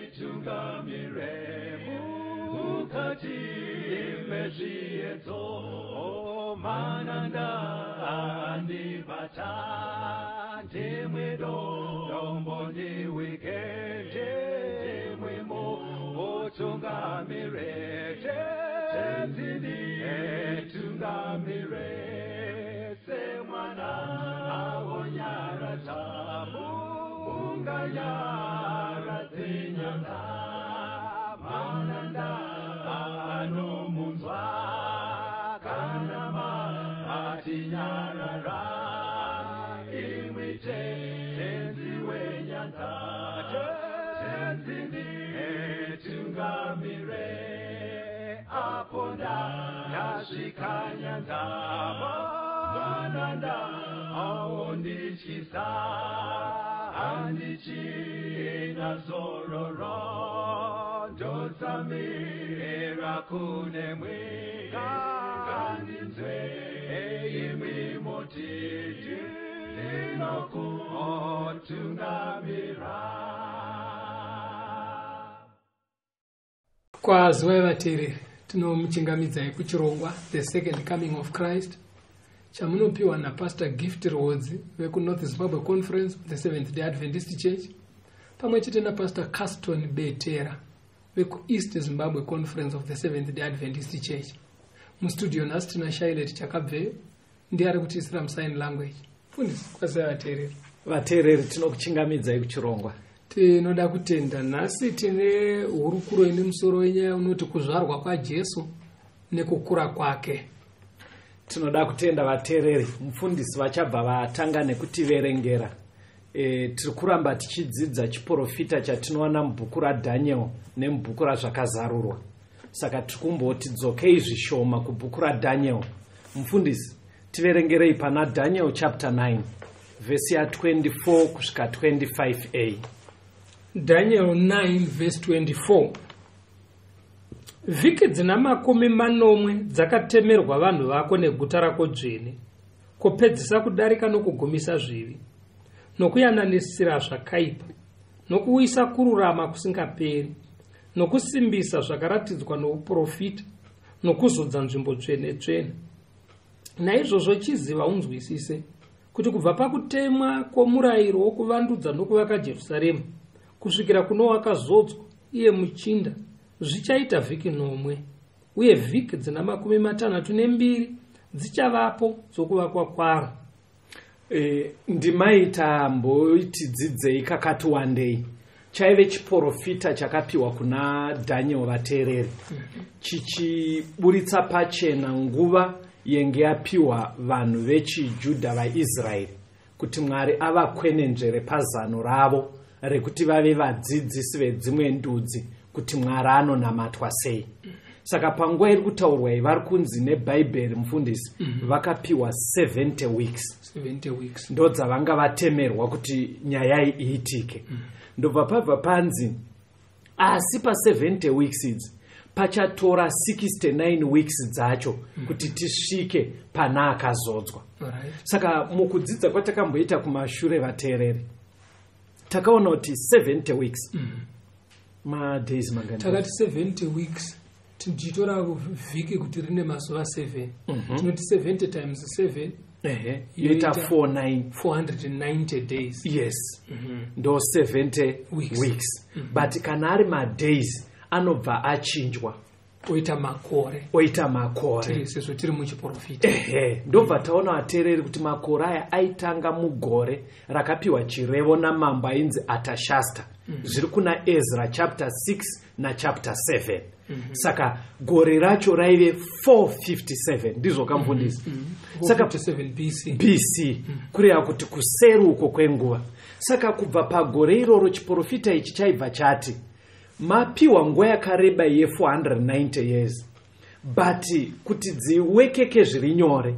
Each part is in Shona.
Nditungamire mukati mezviedzo, mananda andibata, ndimwe dombo ndiwike, ndimwe mutungamire, Tenzi nditungamire, semwana awonyaradza munganyaradze nyanga, mananda anomunzwa kana matinyarara, imwi Tenzi wenyanga, Tenzi nditungamire, apo ndasvika nyanza, mananda aondityisa, handichina zororo, ndotsamira kunemwe, ngandinzwe imwi moti ndinokutungamira. Kwaziwai vateereri, tinomuchingamidzai kuchirongwa The Second Coming of Christ chamunopiwa naPastor Gift Rwodzi vekuNorth Zimbabwe Conference of the Seventh Day Adventist Church pamwe chete naPastor Caston Betera vekuEast Zimbabwe Conference of the Seventh Day Adventist Church. Mustudio nhasi tina Shailet Chakabveyo, ndiye ari kutiisira musign language. Mufundisi, kwaziwai vateereri. Vateereri, tinokuchingamidzai kuchirongwa. Tinoda kutenda. Nhasi tine hurukuro ine musoro wenyaya unoti kuzvarwa kwaJesu nekukura kwake. Tinoda kutenda vateereri. Mufundisi vachabva vatanga nekutiverengera. Tiri kuramba tichidzidza chiprofita chatinowana mubhuku raDaniel nemubhuku raZvakazarurwa. Saka tiri kumboti dzokei zvishoma kubhuku raDaniel. Mufundisi, tiverengerei pana Daniel chapter 9 vhesi ya24 kusvika 25a. Daniel 9 verse 24. Vhiki dzina 70 dzakatemerwa vanhu vako neguta rako dzvene, kupedzisa kudarika nokugumisa zvivi, nokuyananisira zvakaipa, nokuuyisa kururama kusingaperi, nokusimbisa zvakaratidzwa nouprofita, nokuzodza nzvimbo tsvene tsvene. Naizvozvo chiziva unzwisise kuti kubva pakutemwa kwomurayiro wokuvandudza nokuvaka Jerusarema kusvikira kuno wakazodzwa iye muchinda, zvichaita vhiki 7, uye vhiki dzina 62 dzichavapo dzokuvakwa kwaro. Ndimai tamboiti dzidzei kakati wandei. Chaive chiprofita chakapiwa kuna Daniel vateereri, chichiburitsa pachena nguva yenge yapiwa vanhu vechiJudha vaIsraeri kuti Mwari avakwenenzvere pazano ravo rekuti vave vadzidzisi vedzimwe ndudzi kuti Mwari anonamatwa sei. Saka panguva iri kutaurwa iyi vari kunzi neBhaibheri, mufundisi, vakapiwa 70 weeks. 70 weeks. Ndo dzavanga vatemerwa kuti nyaya iyi iitike. Ndobva pabva panzi asi pa70 weeks idzi pachatora 69 weeks dzacho kuti tisvike pana akazodzwa. Saka mukudzidza kwatakamboita kumashure vateereri, takaona kuti 70 weeks madays mangani? Takati 70 weeks tichitora vhiki kuti rine mazuva 7, tinoti 70 times 7 Yoita 49 490 days. Yes, ndo 70 weeks. Weeks. But kana ari madays anobva achinjwa, oita makore. Oita makore. Sezvo tiri muchiprofita. Ehe, ndobva taona vateereri kuti makore aya aitanga mugore rakapiwa chirevo namambo ainzi Atashasta, zviri kuna Ezra chapter 6 nachapter 7. Saka gore racho raive 457, ndizvo kamufundisi? Saka 457 BC. BC, kureva kuti kuseri uko kwenguva. Saka kubva pagore iroro chiprofita ichi chaibva chati mapiwa nguva yakareba ye490 years, but kuti dziwekeke zviri nyore,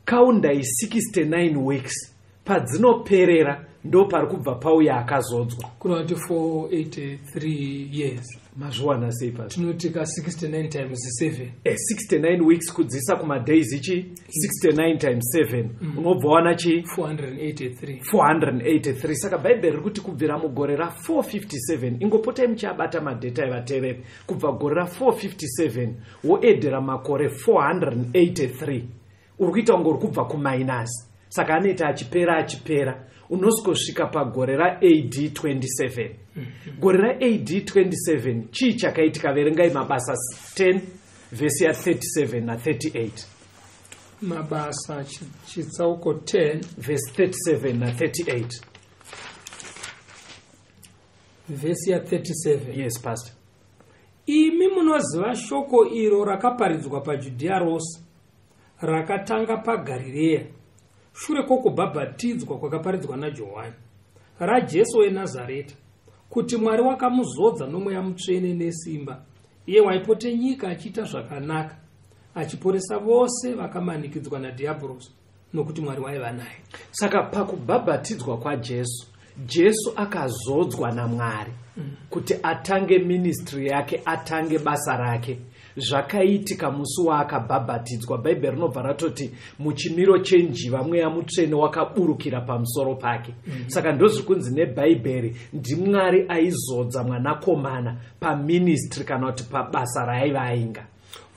kaundai 69 weeks, padzinoperera ndo pari kubva pauya akazodzwa. Kureva kuti 483 years. Mazviwana sei, pastor? Tinoti ka 69 times 7. 69 weeks kudzisa kumadays ichi, 69 times 7, unobva wana chi? 483. 483. Saka Bhaibheri riri kuti kubvira mugore ra457, ingopotai muchiabata madheta evateereri, kubva gore ra457 woedhera makore 483, uri kuita kunge uri kubva kuminus, saka anoita achipera achipera, unosvikosvika pagore raAD 27. Gore raAD 27 chii chakaitika? Verengai Mabasa 10 vhesi ya37 na38. Mabasa chitsauko 10, vhesi 37 na38. Vhesi ya37. Yes, pastor. Imi munoziva shoko iro rakaparidzwa paJudhiya rose, rakatanga paGarireya shure kwokubhabhatidzwa kwakaparidzwa naJohani, raJesu weNazareta, kuti Mwari wakamuzodza noMweya Mutsvene nesimba, iye waipote nyika achiita zvakanaka, achiporesa vose vakamanikidzwa nadhiabhorosi, nokuti Mwari waiva naye. Saka pakubhabhatidzwa kwaJesu, Jesu akazodzwa naMwari kuti atange ministry yake, atange basa rake. Zvakaitika musi waakabhabhatidzwa. Bhaibheri rinobva ratoti muchimiro chenjiva Mweya Mutsvene wakaburukira pamusoro pake. Saka ndozviri kunzi neBhaibheri ndiMwari aizodza mwanakomana paministry kana kuti pabasa raaiva ainga.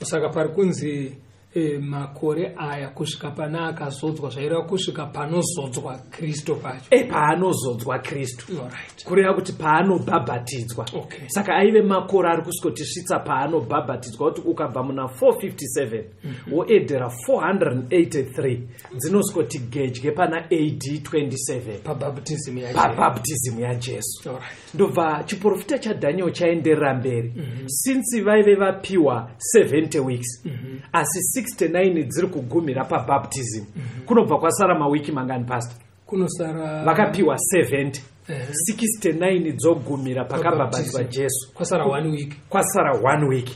Saka pari kunzi makore aya kusvika pana akazodzwa, zvaireva kusvika panozodzwa Kristu pacho. Paanozodzwa Kristu. Kureva kuti paanobhabhatidzwa. Saka aive makore ari kusvikotisvitsa paanobhabhatidzwa, kuti ukabva muna 457 woedhera 483, dzinosvikoti gedye pana AD 27. Pabaptism yacho. Pabaptism yaJesu. Ndobva chiprofita chaDhaniel chaenderera mberi. Since vaive vapiwa 70 weeks, asi 69 dziri kugumira pabaptism, kunobva kwasara mawiki mangani, pastor? Kunosara Vakapiwa 70, 69 dzogumira pakabhabhatidzwa Jesu. Kwasara one week. Kwasara one week.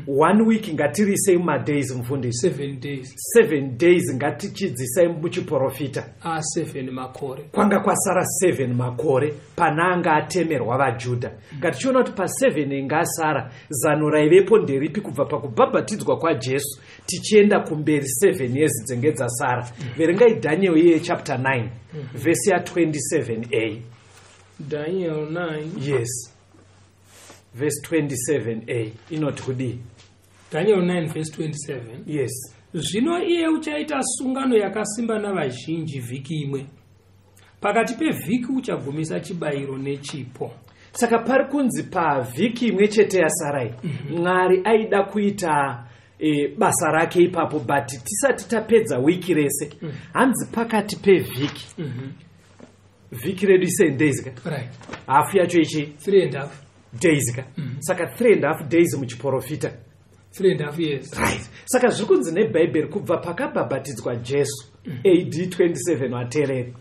One week ngatirisei mumadays, mufundisi. 7 days. 7 days ngatichidzisai muchiprofita. A7 makore. Kwanga kwasara 7 makore pana anga atemerwa vaJudha. Ngatichiona kuti pa7 inga asara, zano raivepo nderipi kubva pakubhabhatidzwa kwaJesu tichienda kumberi 7 years dzenge dzasara? Verengai Daniel iye chapter 9 vhesi ya27a. Daniel 9. Yes, vhesi 27a inoti kudii? Daniel 9 verse 27. Yes. Zvino iye uchaita sungano yakasimba navazhinji vhiki imwe. Pakati pevhiki uchagumisa chibayiro nechipo. Saka pari kunzi pavhiki imwe chete yasarai, Mwari aida kuita basa rake ipapo, but tisati tapedza wiki rese, hanzi pakati pevhiki, vhiki redu i7 days ka? Right. Hafu yacho ichi? Three and half. Days ka? Saka 3.5 days muchiprofita. 3.5 years. Right, saka zviri kunzi neBhaibheri kubva pakabhabhatidzwa Jesu AD 27, vateereri,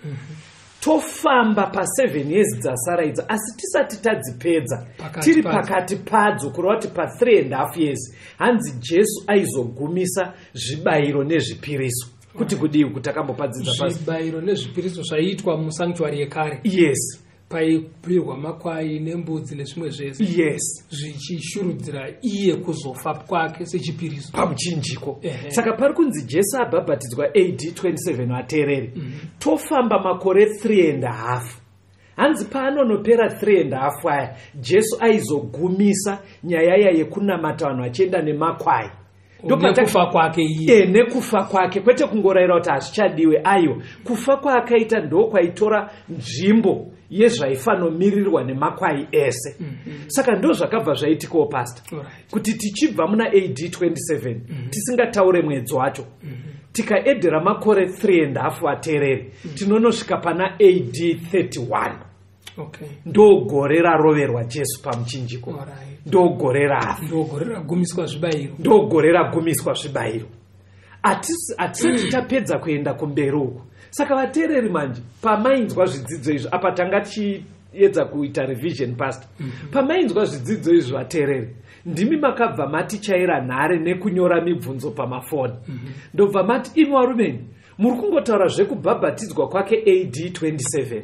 tofamba pa7 years dzasara idzo, asi tisati tadzipedza, Pakati tiri padzo. Pakati padzo, kureva kuti pa3.5 years, hanzi Jesu aizogumisa zvibayiro nezvipiriso. Kuti kudii kuti akambopadzidza pasi? Zvibayiro nezvipiriso zvaiitwa musanctuary yekare. Yes. Paipirwa makwai nembudzi nezvimwe zvese, zvichishurudzira iye kuzofa kwake sechipiriso. Pamuchinjiko. Saka pari kunzi Jesu abhabhatidzwa AD 27, vateereri, tofamba makore 3.5, hanzi paanonopera 3.5 aya, Jesu aizogumisa nyaya iya yekunamata vanhu vachienda nemakwai. Nekufa kwake iye. Nekufa kwake, kwete kungorayira kuti hazvichadiwe, aiwa, kufa kwaakaita ndo kwaitora nzvimbo yezvaifanomirirwa nemakwai ese. Saka ndo zvakabva zvaitikawo, pastor, kuti tichibva muna AD 27, tisingataure mwedzi wacho, tikaedhera makore 3.5, vateereri, tinonosvika pana AD 31. Ndo gore raroverwa Jesu pamuchinjiko. Ndo gore rafa. Ndogore ragumiswa zvibayiro. Ndo gore ragumiswa zvibayiro. Hatisati tapedza kuenda kumberi uku. Saka vateereri, manje pamainzwa zvidzidzo izvi apa, tanga tichiedza kuita revision, pastor. Pamainzwa zvidzidzo izvi, vateereri, ndimi makabva matichaira nhare nekunyora mibvunzo pamafoni. Ndobva mati, imi varumeni, muri kungotaura zvekubhabhatidzwa kwake AD 27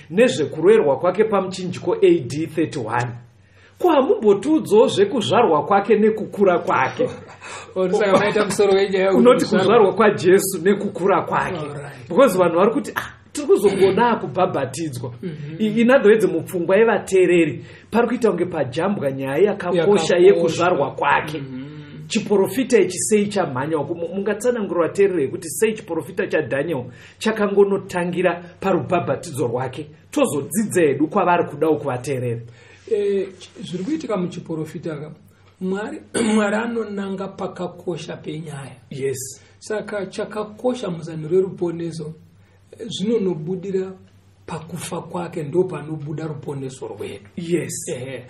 nezvekurwerwa kwake pamuchinjiko AD 31. Ko hamumbotiudzawo zvekuzvarwa kwake nekukura kwake? Saka maita musoro wenyaya unoti kuzvarwa kwaJesu nekukura kwake. Because vanhu vari kuti, ah, tiri kuzongona kubhabhatidzwa. In other words, mupfungwa yevateereri pari kuita kunge pajambwa nyaya yakakosha yekuzvarwa kwake. Chiprofita ichi sei chamhanya uku? Mungatsanangurira vateereri kuti sei chiprofita chaDhaniel chakangonotangira parubhabhatidzo rwake, tozodzidza hedu kwavari kudawo kuvateereri? Zviri kuitika muchiprofita ka, Mwari anonanga pakakosha penyaya. Saka chakakosha muzano reruponeso zvinonobudira pakufa kwake, ndo panobuda ruponeso rwedu.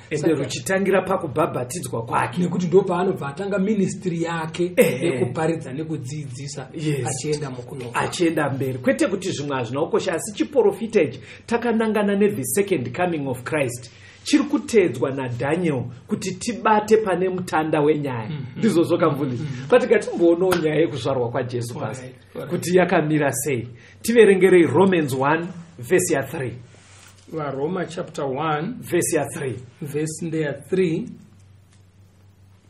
Ende ruchitangira pakubhabhatidzwa kwake. Nekuti ndo paanobva atanga ministry yake yekuparidza nekudzidzisa, achienda mukunofa. Achienda mberi. Kwete kuti zvimwe hazvina kukosha, asi chiprofita ichi takanangana nethe second coming of Christ, chiri kuteedzwa naDhaniel kuti tibate pane mutanda wenyaya. Ndizvozvo kamufundisi? But ngatimboonawo nyaya yekuzvarwa kwaJesu pasi kuti yakamira sei. Tiverengerei Romans 1 vhesi ya3. VaRoma chapter 1, vhesi ya3. Vhesi ndeya 3.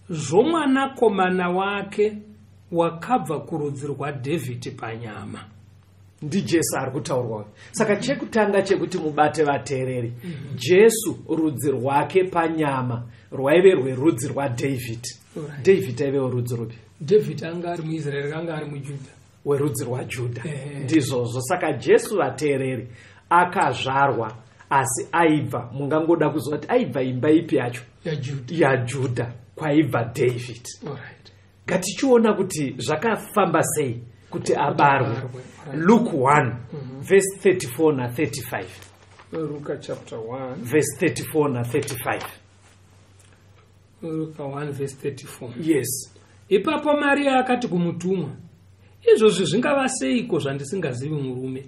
Zvomwanakomana wake wakabva kurudzi rwaDhavhidhi panyama. NdiJesu ari kutaurwa. Saka chekutanga chekuti mubate vateereri, Jesu rudzi rwake panyama rwaive rwerudzi rwaDavid. David aivewo rudzi rupi? David anga ari muIsraeri, anga ari muJudha. Werudzi rwaJudha. Ndizvozvo. Saka Jesu, vateereri, akazvarwa, asi aibva, mungangoda kuziva kuti aibva imba ipi yacho? YaJudha. YaJudha, kwaibva David. Ngatichiona kuti zvakafamba sei kuti abarwe. Abarwe, right. Luke 1 verse 34 na35. Luka chapter 1, verse 34 na35. Luka 1 verse 34. Yes. Ipapo Mariya akati kumutumwa, "Izvozvi zvingava seiko zvandisingazivi murume?"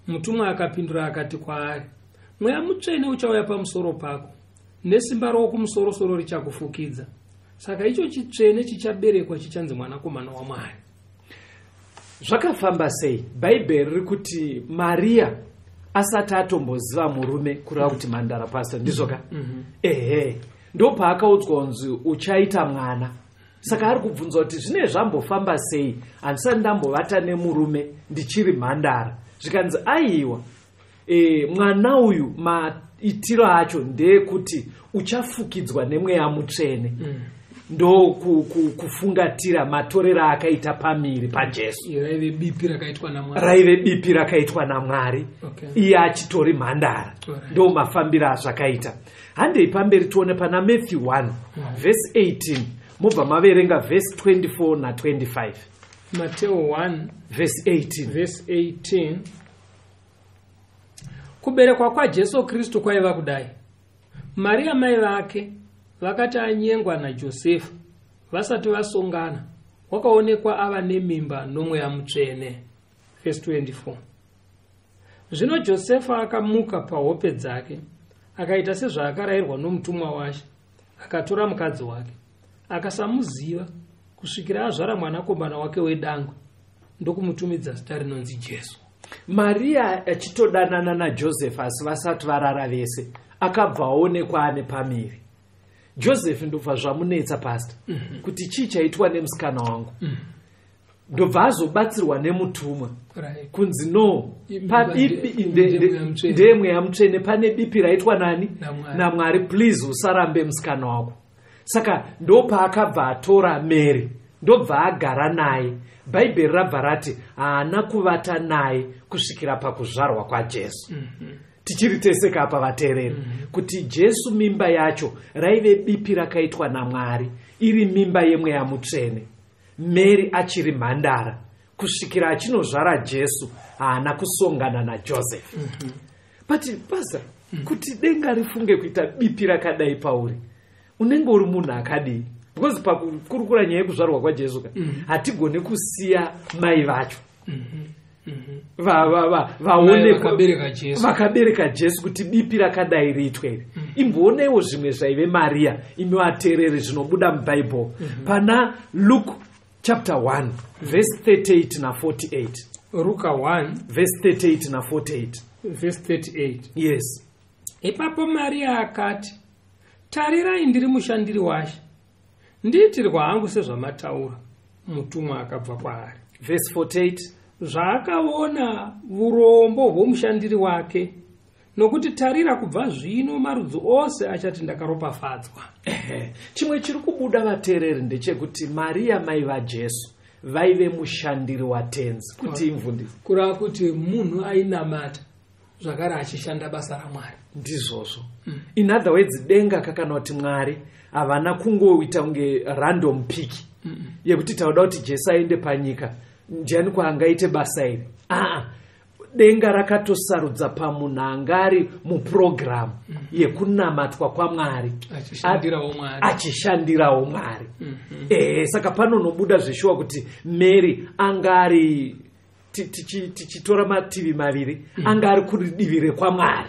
Mutumwa akapindura akati kwaari, "Mweya Mutsvene uchauya pamusoro pako, nesimba roWokumusorosoro richakufukidza. Saka icho chitsvene chichaberekwa chichanzi Mwanakomana waMwari." Zvakafamba sei? Bhaibheri riri kuti Mariya asati atomboziva murume, kureva kuti mhandara, pastor, ndizvo ka? Ehe, ndopaakaudzwa kunzi uchaita mwana. Saka ari kubvunza kuti zvine zvambofamba sei, handisati ndambovata nemurume, ndichiri mhandara. Zvikanzi aiwa, mwana uyu maitiro acho ndeyekuti uchafukidzwa nemweya mutsvene. Ndokufungatira matorero akaita pamiri paJesu. Raive bipi rakaitwa naMwari. Raive bipi rakaitwa naMwari, iye achitori mhandara. Ndo mafambiro azvakaita. Handei pamberi tione pana Matthew 1 vhesi 18, mobva maverenga vhesi 24 na25. Mateo 1, vhesi 18. Vhesi 18. Kuberekwa kwaJesu Kristu kwaiva kudai: Mariya mai vake vakati anyengwa naJosefa, vasati vasongana, wakaonekwa ava nemimba noMweya Mutsvene. Vhesi 24. Zvino Josefa akamuka pahope dzake, akaita sezvaakarayirwa nomutumwa waShe, akatora mukadzi wake, akasamuziva kusvikira azvara mwanakomana wake wedangwe, ndokumutumidza zita rinonzi Jesu. Mariya achitodanana naJoseph, asi vasati varara vese, akabva aonekwa ane pamiri. Joseph ndobva zvamunetsa, pastor, kuti chii chaitwa nemusikana wangu. Ndobva azobatsirwa nemutumwa kunzi no, pabipi ndemweya mutsvene. Ndemweya mutsvene, pane bipi raitwa nani? NaMwari. NaMwari. Please usarambe musikana wako. Saka ndopaakabva atora Mary, ndobva agara naye. Bhaibheri rabva rati haana kuvata naye kusvikira pakuzvarwa kwaJesu. Tichiri teseka apa, vateereri, kuti Jesu mimba yacho raive bipi rakaitwa naMwari, iri mimba yemweya mutsvene. Mary achiri mhandara kusvikira achinozvara Jesu, haana kusongana naJoseph. But pastor, kuti denga rifunge kuita bipi rakadai pauri, unenge uri munhu akadii? Because pakukurukura nyaya yekuzvarwa kwaJesu ka, hatigoni kusiya mai vacho Mai vakabereka Jesu. Vakabereka Jesu, kuti bipi rakadai riitwe iri. Imboonaiwo zvimwe zvaive Mariya, imi vateereri, zvinobuda muBhaibheri pana Luke chapter 1 verse 38 na48. Ruka 1, verse 38 na48. Verse 38. Yes. Ipapo Mariya akati, Tarirai, ndiri mushandiri waShe, ndiitirwa hangu sezvamataura. Mutumwa akabva kwaari. Vhesi 48. Zvaakaona urombo hwomushandiri wake, nokuti tarira, kubva zvino marudzi ose achati ndakaropafadzwa. Ehe. Chimwe chiri kubuda, vateereri, ndechekuti Mariya, mai vaJesu, vaive mushandiri waTenzi. Kuti imvundisi? Kureva kuti munhu ainamata zvakare achishanda basa raMwari. Ndizvozvo. In other words, denga kakana kuti Mwari havana kungoita kunge random pick yekuti tauda kuti Jesu aende panyika, ndiani kwaangaite basa iri. Aa, denga rakatosarudza pamunhu anga ari mupurogiramu yekunamatwa kwaMwari, achishandirawo Mwari. Achishandirawo Mwari. Ehe, saka panonobuda zveshuwa kuti Mary anga ari, tichitora mativi maviri, anga ari kuridivi rekwamwari.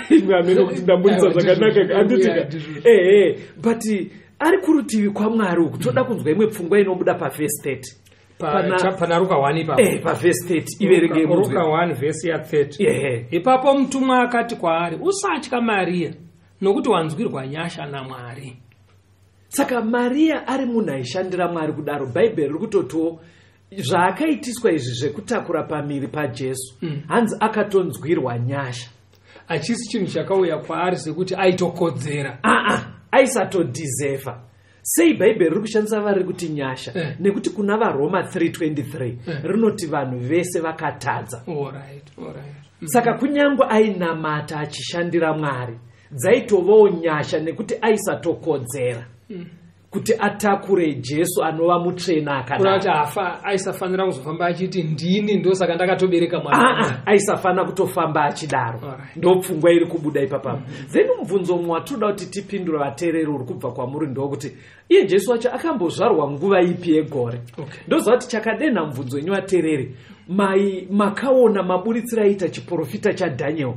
Imwe hamene kuti ndambudisa Aiwa, zvakanaka. ndizvozvo. Handitika? Yeah, ndizvozvo. Ehe, but ari kurutivi kwaMwari uku, toda kunzwa imwe pfungwa inobuda pavhesi 30. Pana Ruka 1 ipapo. Pavhesi 30, iverengei munzwe. Ruka 1 vhesi ya30. Ehe. Ipapo mutumwa akati kwaari, usatya Mariya, nokuti wanzwirwa nyasha naMwari. Saka Mariya ari munhu aishandira Mwari kudaro, Bhaibheri riri kutotiwo zvaakaitiswa izvi zvekutakura pamiri paJesu, hanzi akatonzwirwa nyasha. Hachisi chinhu chakauya kwaari sekuti aitokodzera. Aa, aisatodhizevha. Sei Bhaibheri riri kushandisa vari kuti nyasha? Nekuti kuna vaRoma 323 rinoti vanhu vese vakatadza. Alright, alright. Saka kunyange ainamata achishandira Mwari, dzaitovawo nyasha nekuti aisatokodzera kuti atakure Jesu anova mutsvena Kureva akadaro. kuti hafa aisafanira kuzofamba achiti ndini ndosaka ndakatobereka mwana. Aa, aisafanira kutofamba achidaro. Alright. Ndopfungwa iri kubuda ipapapo. Then mubvunzo mumwe watinoda kuti tipindure, vateereri, uri kubva kwamuri ndokuti iye Jesu wacho akambozvarwa nguva ipi yegore? Ndoziva kuti chakadenha mubvunzo wenyu, vateereri, mai makaona maburitsiro aiita chiprofita chaDhaniel,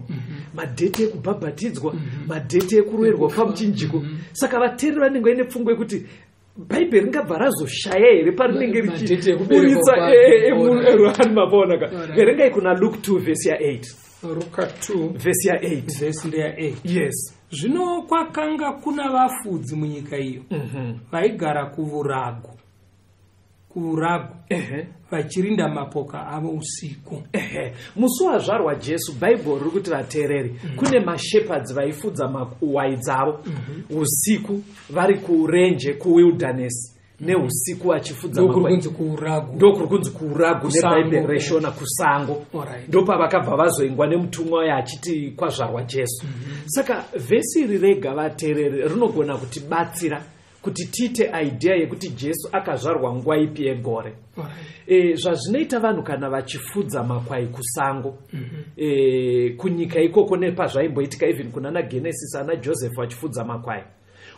madheti ekubhabhatidzwa, madheti ekuroverwa pamuchinjiko. Saka vateereri vanenge vaine pfungwa yekuti Bhaibheri ringabva razoshaya here parinenge Madheti ekuberekwa richiburitsa kwake. Alright. rwani mapaonaka. Alright. Verengai kuna Luke 2 vhesi ya8. Ruka 2 Vhesi ya8. vhesi ndeya8. Yes. Zvino kwakanga kuna vafudzi munyika iyo, vaigara kuvuragu kuvuragu, vachirinda mapoka avo usiku. Ehe. Musi wazvarwa Jesu, Bhaibheri riri kuti, vateereri, kune mashepherds vaifudza makwai dzavo usiku vari kurenje, kuwilderness, neusiku vachifudza Ndokuri makwai. kunzi kuuragu. Ndokuri kunzi kuuragu. Kusango. Nebhaibheri reshona kusango. Ndopavakabva vazoingwa nemutumwa uyo achiti kwazvarwa Jesu. Saka vhesi iri rega, vateereri, rinogona kutibatsira kuti tiite idea yekuti Jesu akazvarwa nguva ipi yegore. Zvazvinoita vanhu kana vachifudza makwai kusango, kunyika ikoko, nepazvaimboitika even kuna naGenesis ana Joseph vachifudza makwai,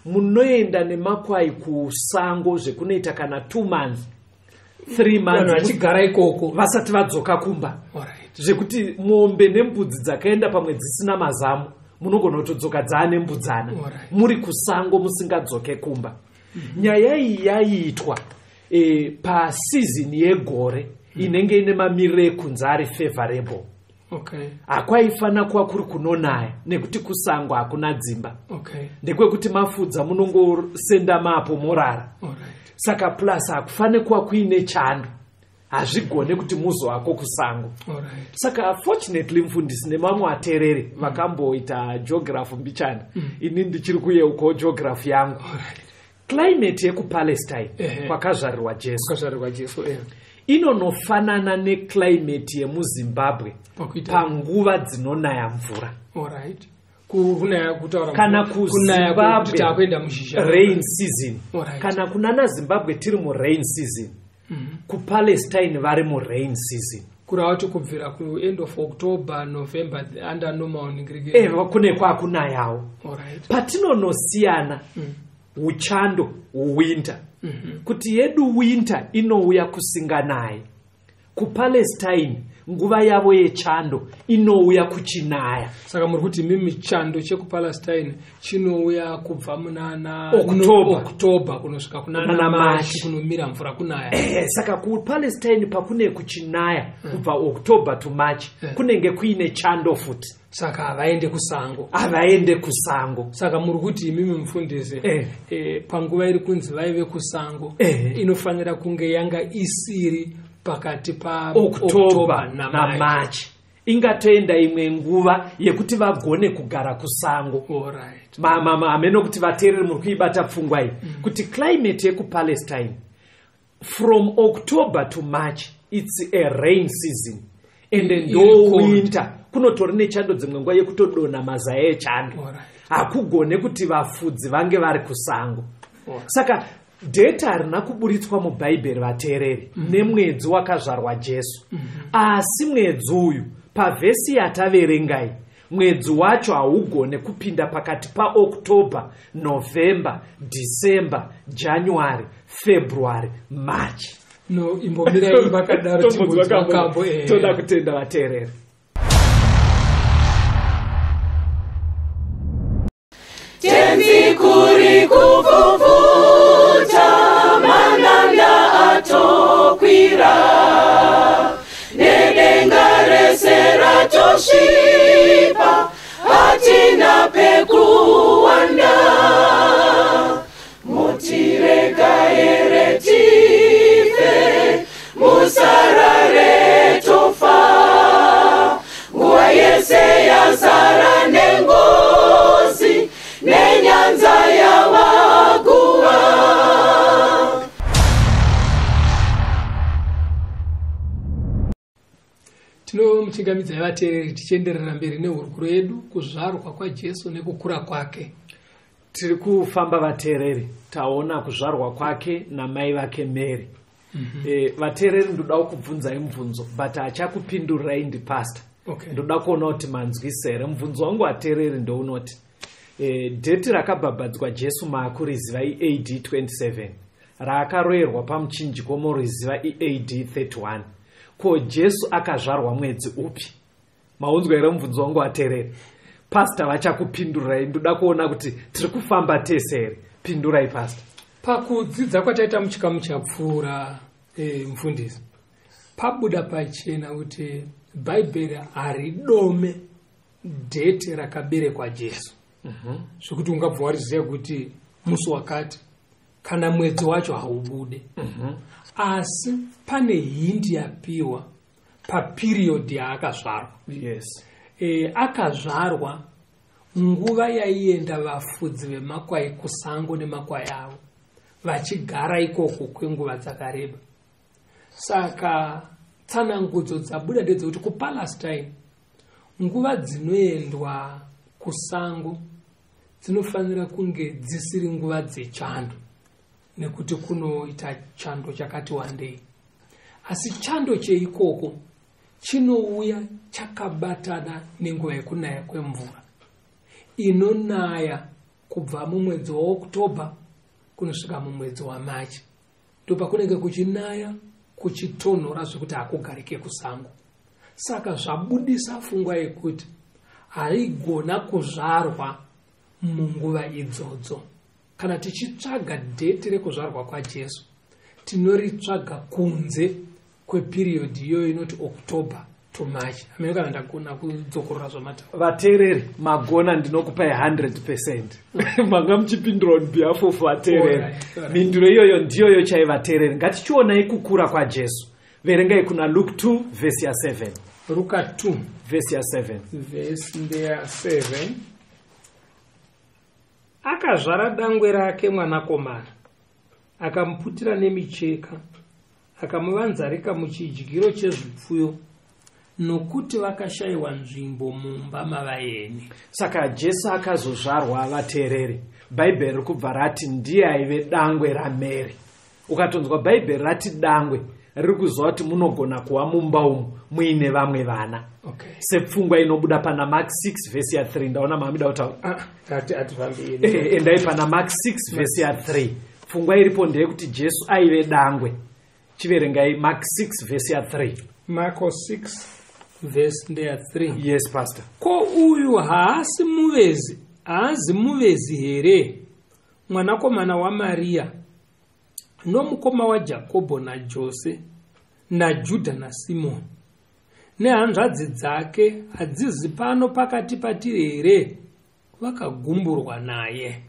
munoenda nemakwai kusango zvekunoita kana 2 months, 3 Vanhu months vachigara ikoko. vasati vadzoka kumba, zvekuti mombe nembudzi dzakaenda pamwe dzisina mazamu, munogona kutodzoka dzaane mbudzana. Muri kusango musingadzoke kumba. Nyaya iyi yaiitwa pasizini yegore inenge ine mamiriro ekunze ari favorable. Hakwaifanira kuva kuri kunonaya nekuti kusango hakuna dzimba. Ndekwekuti mafudza, munongosenda mapo morara. Saka plus hakufaniri kuva kuine chando, hazvigone kuti muzovako kusango. Saka fortunately, mufundisi nemamwe ateereri vakamboita geography mbichana, ini ndichiri kuyeukawo geography yangu, climate yekuPalestine kwakazvarirwa Jesu Kwakazvarirwa Jesu, eh. inonofanana neclimate yemuZimbabwe Pakuita- panguva dzinonaya mvura. Alright. Kunaya kutaura Kana kunaya kuti kuZimbabwe takuenda muzhizha. rain season. Kana kunana Zimbabwe tiri murain season, kuPalestine vari murain season. Kureva kuti kubvira kuend of October, November, under normal ningiriki. Kune kwakunayawo. Patinonosiyana uchando, winter, kuti yedu winter inouya kusinganayi, kuPalestine nguva yavo yechando inouya kuchinaya. Saka muri kuti mimi chando chekuPalestine chinouya kubva munana October. October kunosvika kunana Kunana March, March. kunomira mvura kunaya. Saka kuPalestine pakune kuchinaya kubva October to March, kunenge kuine chando futi. Saka havaende kusango. Havaende kusango. Saka muri kuti imimi mufundisi, panguva iri kunzi vaive kusango, inofanira kunge yanga isiri pakati paOctober naMarch. Ingatoenda imwe nguva yekuti vagone kugara kusango. Hameno kuti vateereri muri kuibata pfungwa iyi, kuti climate yekuPalestine from October to March, it's a rain season, and ndo winter, kunotori nechando, dzimwe nguva yekutodonha mazaya echando. Hakugone kuti vafudzi vange vari kusango. Saka date harina kuburitswa muBhaibheri, vateereri, nemwedzi wakazvarwa Jesu. Asi mwedzi uyu, pavhesi yataverengai, mwedzi wacho haugone kupinda pakati paOctober, November, December, January, February, March. No, imbomirai vakadaro. Kambo. Toda kutenda vateereri. Tenzi, kuri kupfupfuta, mananda atokwira, nedenga rese ratosvipa, hatina pekuwanda. Mutirega here tife, musarare tofa? Nguva yese yazara nengozi, nenyanza yavaguva. Tinomuchingamidzai vateereri, tichienderera mberi nehurukuro yedu, kuzvarwa kwaJesu nekukura kwake. Tiri kufamba, vateereri. Taona kuzvarwa kwake namai vake Mary. Vateereri, ndoda kukubvunzai mubvunzo, but achakupindurirai ndipastor. Ndoda kuona kuti manzwisa here mubvunzo wangu. Vateereri, ndounoti date rakabhabhadzwa Jesu maakuriziva, iAD 27. Raakaroyerwa pamuchinjiko moriziva, iAD 31. Ko Jesu akazvarwa mwedzi upi? Maunzwa here mubvunzo wangu, vateereri? Pastor vachakupindurirai. Ndoda kuona kuti tiri kufamba tese here. Pindurai, pastor. Pakudzidza kwataita muchikamu chapfuura, mufundisi, pabuda pachena kuti Bhaibheri haridome date rakaberekwa Jesu, zvokuti ungabva wariziva kuti musi wakati kana mwedzi wacho haubude. Asi pane hint yapiwa paperiod yaakazvarwa. Akazvarwa nguva yaienda vafudzi vemakwai kusango nemakwai avo, vachigara ikoko kwenguva dzakareba. Saka tsanangudzo dzabuda ndedzekuti kuPalestine nguva dzinoendwa kusango dzinofanira kunge dzisiri nguva dzechando, nekuti kunoita chando chakati wandei. Asi chando cheikoko chinouya chakabatana nenguva yekunaya kwemvura, inonaya kubva mumwedzi waOctober kunosvika mumwedzi waMarch. Ndopakunenge kuchinaya, kuchitonhora zvekuti hakugarike kusango. Saka zvabudisa pfungwa yekuti haigona kuzvarwa munguva idzodzo. Kana tichitsvaga date rekuzvarwa kwaJesu, tinoritsvaga kunze kweperiod iyoyo inoti October to March. Amene kana ndagona kudzokorora zvamataura. Vateereri, magona, ndinokupai 100. Manga muchipindura on behalf of vateereri. Alright. Mhinduro iyoyo ndiyoyo chai. Vateereri, ngatichionai kukura kwaJesu. Verengai kuna Luke 2 vhesi ya7. Ruka 2 Vhesi ya7. Vhesi ndeya 7. Akazvara dangwe rake mwanakomana, akamuputira nemicheka, akamuvanzarika muchidyiro chezvipfuyo, nokuti vakashayiwa nzvimbo mumba mavaeni. Saka Jesu akazozvarwa, vateereri, Bhaibheri riri kubva rati ndiye aive dangwe raMary. Ukatonzwa Bhaibheri rati dangwe, riri kuziva kuti munogona kuva mumba umu muine vamwe vana, sepfungwa inobuda pana Mark 6 vhesi ya3. Ndaona mamida kutaura. Ah, hatifambiri. Endai pana Mark 6 vhesi ya3. Pfungwa iripo ndeyekuti Jesu aive dangwe. Chiverengai Mark 6 vhesi ya3. Marko 6 vhesi ndeya 3. Yes, pastor. Ko uyu haasi muvezi, haazi muvezi here, mwanakomana waMariya, nomukoma waJakobho naJose naJudha naSimoni? Nehanzvadzi dzake hadzizi pano pakati patiri here? Vakagumburwa naye.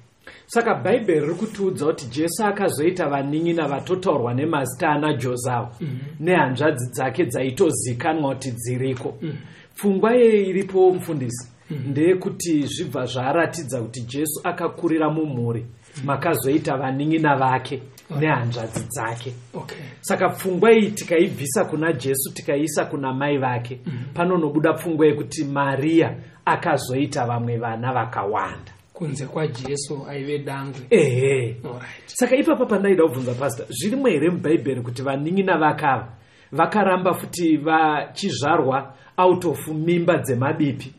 Saka Bhaibheri riri kutiudza kuti Jesu akazoita vanin'ina vatotaurwa nemazita ana Josawa nehanzvadzi dzake dzaitozikanwa kuti dziriko. Pfungwa yeye iripo, mufundisi, ndeyekuti zvibva zvaratidza kuti Jesu akakurira mumhuri makazoita vanin'ina vake nehanzvadzi dzake. Saka pfungwa iyi tikaibvisa kuna Jesu tikaiisa kuna mai vake, panonobuda pfungwa yekuti Mariya akazoita vamwe vana vakawanda kunze kwaJesu aive dangwe. Ehe. Alright. Saka ipapa pandaida kubvunza pastor, zvirimo here muBhaibheri kuti vanin'ina vakava vakaramba futi vachizvarwa out of mimba dzemabipi?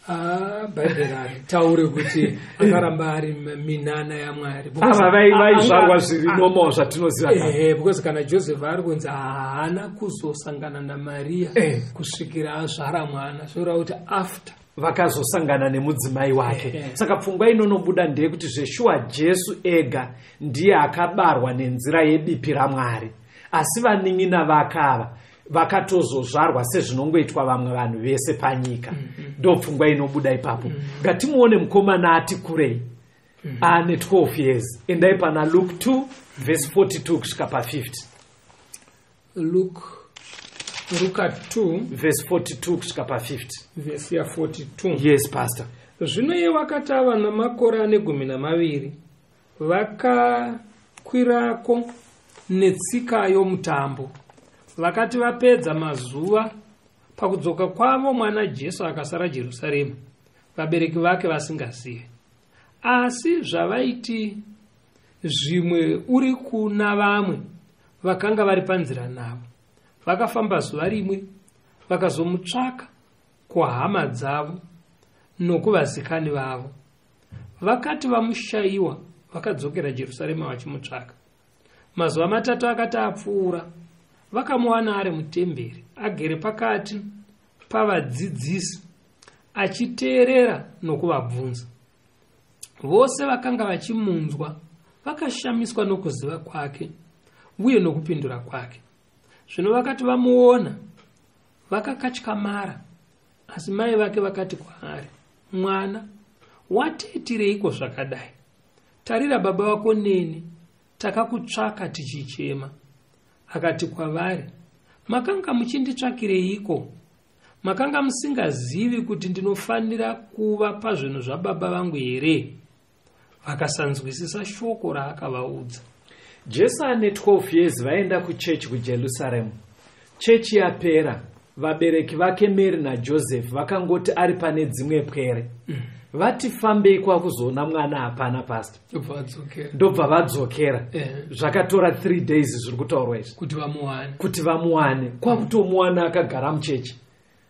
Ah, Bhaibheri haritaure kuti akaramba ari minana yaMwari. Ava vaizvarwa zviri normal zvatinoziva kare. Ehe, because kana Joseph ari kunzi haana kuzosangana naMariya kusvikira azvara mwana, zvoreva kuti after vakazosangana nemudzimai wake. Saka pfungwa inonobuda ndeyekuti zveshuwa Jesu ega ndiye akabarwa nenzira yebipi raMwari, asi vanin'ina vakava vakatozozvarwa sezvinongoitwa vamwe vanhu vese panyika. Ndo pfungwa inobuda ipapo. Ngatimuone mukomana ati kurei, ane 12 years. Endai pana Luke 2 verse 42 kusvika pa50. Luka 2 verse 42 kusvika pa50. Vhesi ya42. Yes, pastor. Zvino iye wakati ava namakore ane 12, vakakwirako netsika yomutambo. Vakati vapedza mazuva, pakudzoka kwavo mwana Jesu akasara Jerusarema, vabereki vake vasingazivi. Asi zvavaiti zvimwe uri kuna vamwe vakanga vari panzira navo, vakafamba zuva rimwe, vakazomutsvaka kuhama dzavo nokuvazikani vavo. Vakati vamushayiwa, vakadzokera Jerusarema vachimutsvaka. Mazuva 3 akati apfuura, vakamuwana ari mutemberi, agere pakati pavadzidzisi, achiteerera nokuvabvunza. Vose vakanga vachimunzwa vakashamiswa nokuziva kwake uye nokupindura kwake. Zvino vakati vamuona, vakakatyamara. Asi mai vake vakati kwaari, "Mwana, watiitireiko zvakadai? Tarira, baba vako neni takakutsvaka tichichema." Akati kwavari, "Makanga muchinditsvakireiko? Makanga musingazivi kuti ndinofanira kuva pazvinhu zvababa vangu here?" Vakasanzwisisa shoko raakavaudza. Jesu ane 12 years, vaenda kuchechi kuJerusaremu. Chechi yapera, vabereki vake Mary naJoseph vakangoti ari pane dzimwe pwere. Vati fambei kwakuzoona mwana, hapana, pastor. Ndobva vadzokera. Ndobva vadzokera. Zvakatora 3 days zviri kutaurwa izvi kuti vamuwane. Kuti vamuwane. Kwakutomuwana akagara muchechi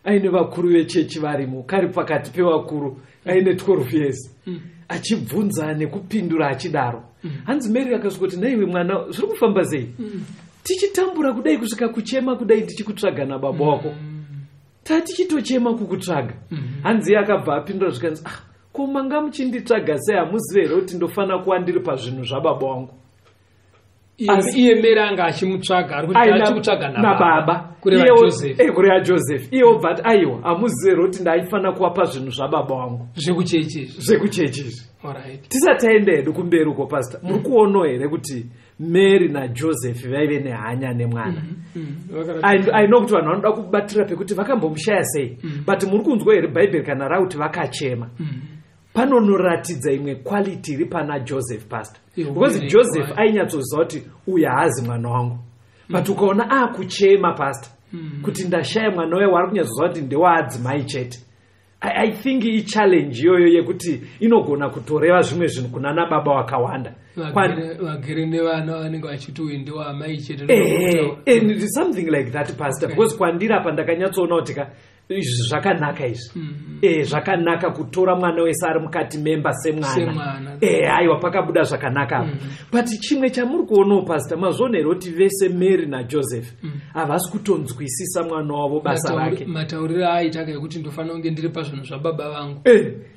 aine vakuru vechechi varimo, kari pakati pevakuru, aine 12 years, achibvunza nekupindura achidaro. Hanzi Mary akasvika kuti, "Naiwe mwana, zviri kufamba sei? Tichitambura kudai kusvika kuchema kudai tichikutsvaga nababa wako, tatichitochema kukutsvaga." Hanzi iye akabva apindura zvikanzi, "Ah, ko manga muchinditsvaga sei? Hamuzivi here kuti ndofanira kuva ndiri pazvinhu zvababa wangu?" Iye Mary anga achimutsvaga, ari kuti achikutsvaga nababa. Kureva Joseph. Kureva Joseph. Iye obva ati, "Aiwa, hamuzivi here kuti ndaifanira kuva pazvinhu zvababa wangu?" Zvekuchechi izvi. Zvekuchechi izvi. Alright. Tisati taenda hedu kumberi uko, pastor, muri kuonawo here kuti Mary naJoseph vaive nehanya nemwana? I know kuti vanhu vanoda kubatira pekuti vakambomushaya sei, but muri kunzwa here Bhaibheri kana rakuti vakachema? Panonoratidza imwe quality iri pana Joseph, pastor, because Joseph ainyatsoziva kuti uyu haazi mwana wangu, but ukaona akuchema, pastor, kuti ndashaya mwana uya waari kunyatsoziva kuti ndewaadzimai chete, I think ichallenge iyoyo yekuti inogona kutoreva zvimwe zvinhu kuna nababa vakawanda. Vagere nevana vanenge vachiti uyu ndewamai chete. And something like that, pastor. Because kwandiri apa ndakanyatsoona kuti ka izvi zvakanaka izvi. Zvakanaka kutora mwana wese ari mukati memba semwana. Semwana. Aiwa, pakabuda zvakanaka apa. But chimwe chamuri kuonawo, pastor, mazviona here kuti vese Mary naJoseph havasi kutonzwisisa mwana wavo, basa rake? Matauriro aaita ekuti ndofanira kunge ndiri pazvinhu zvababa vangu.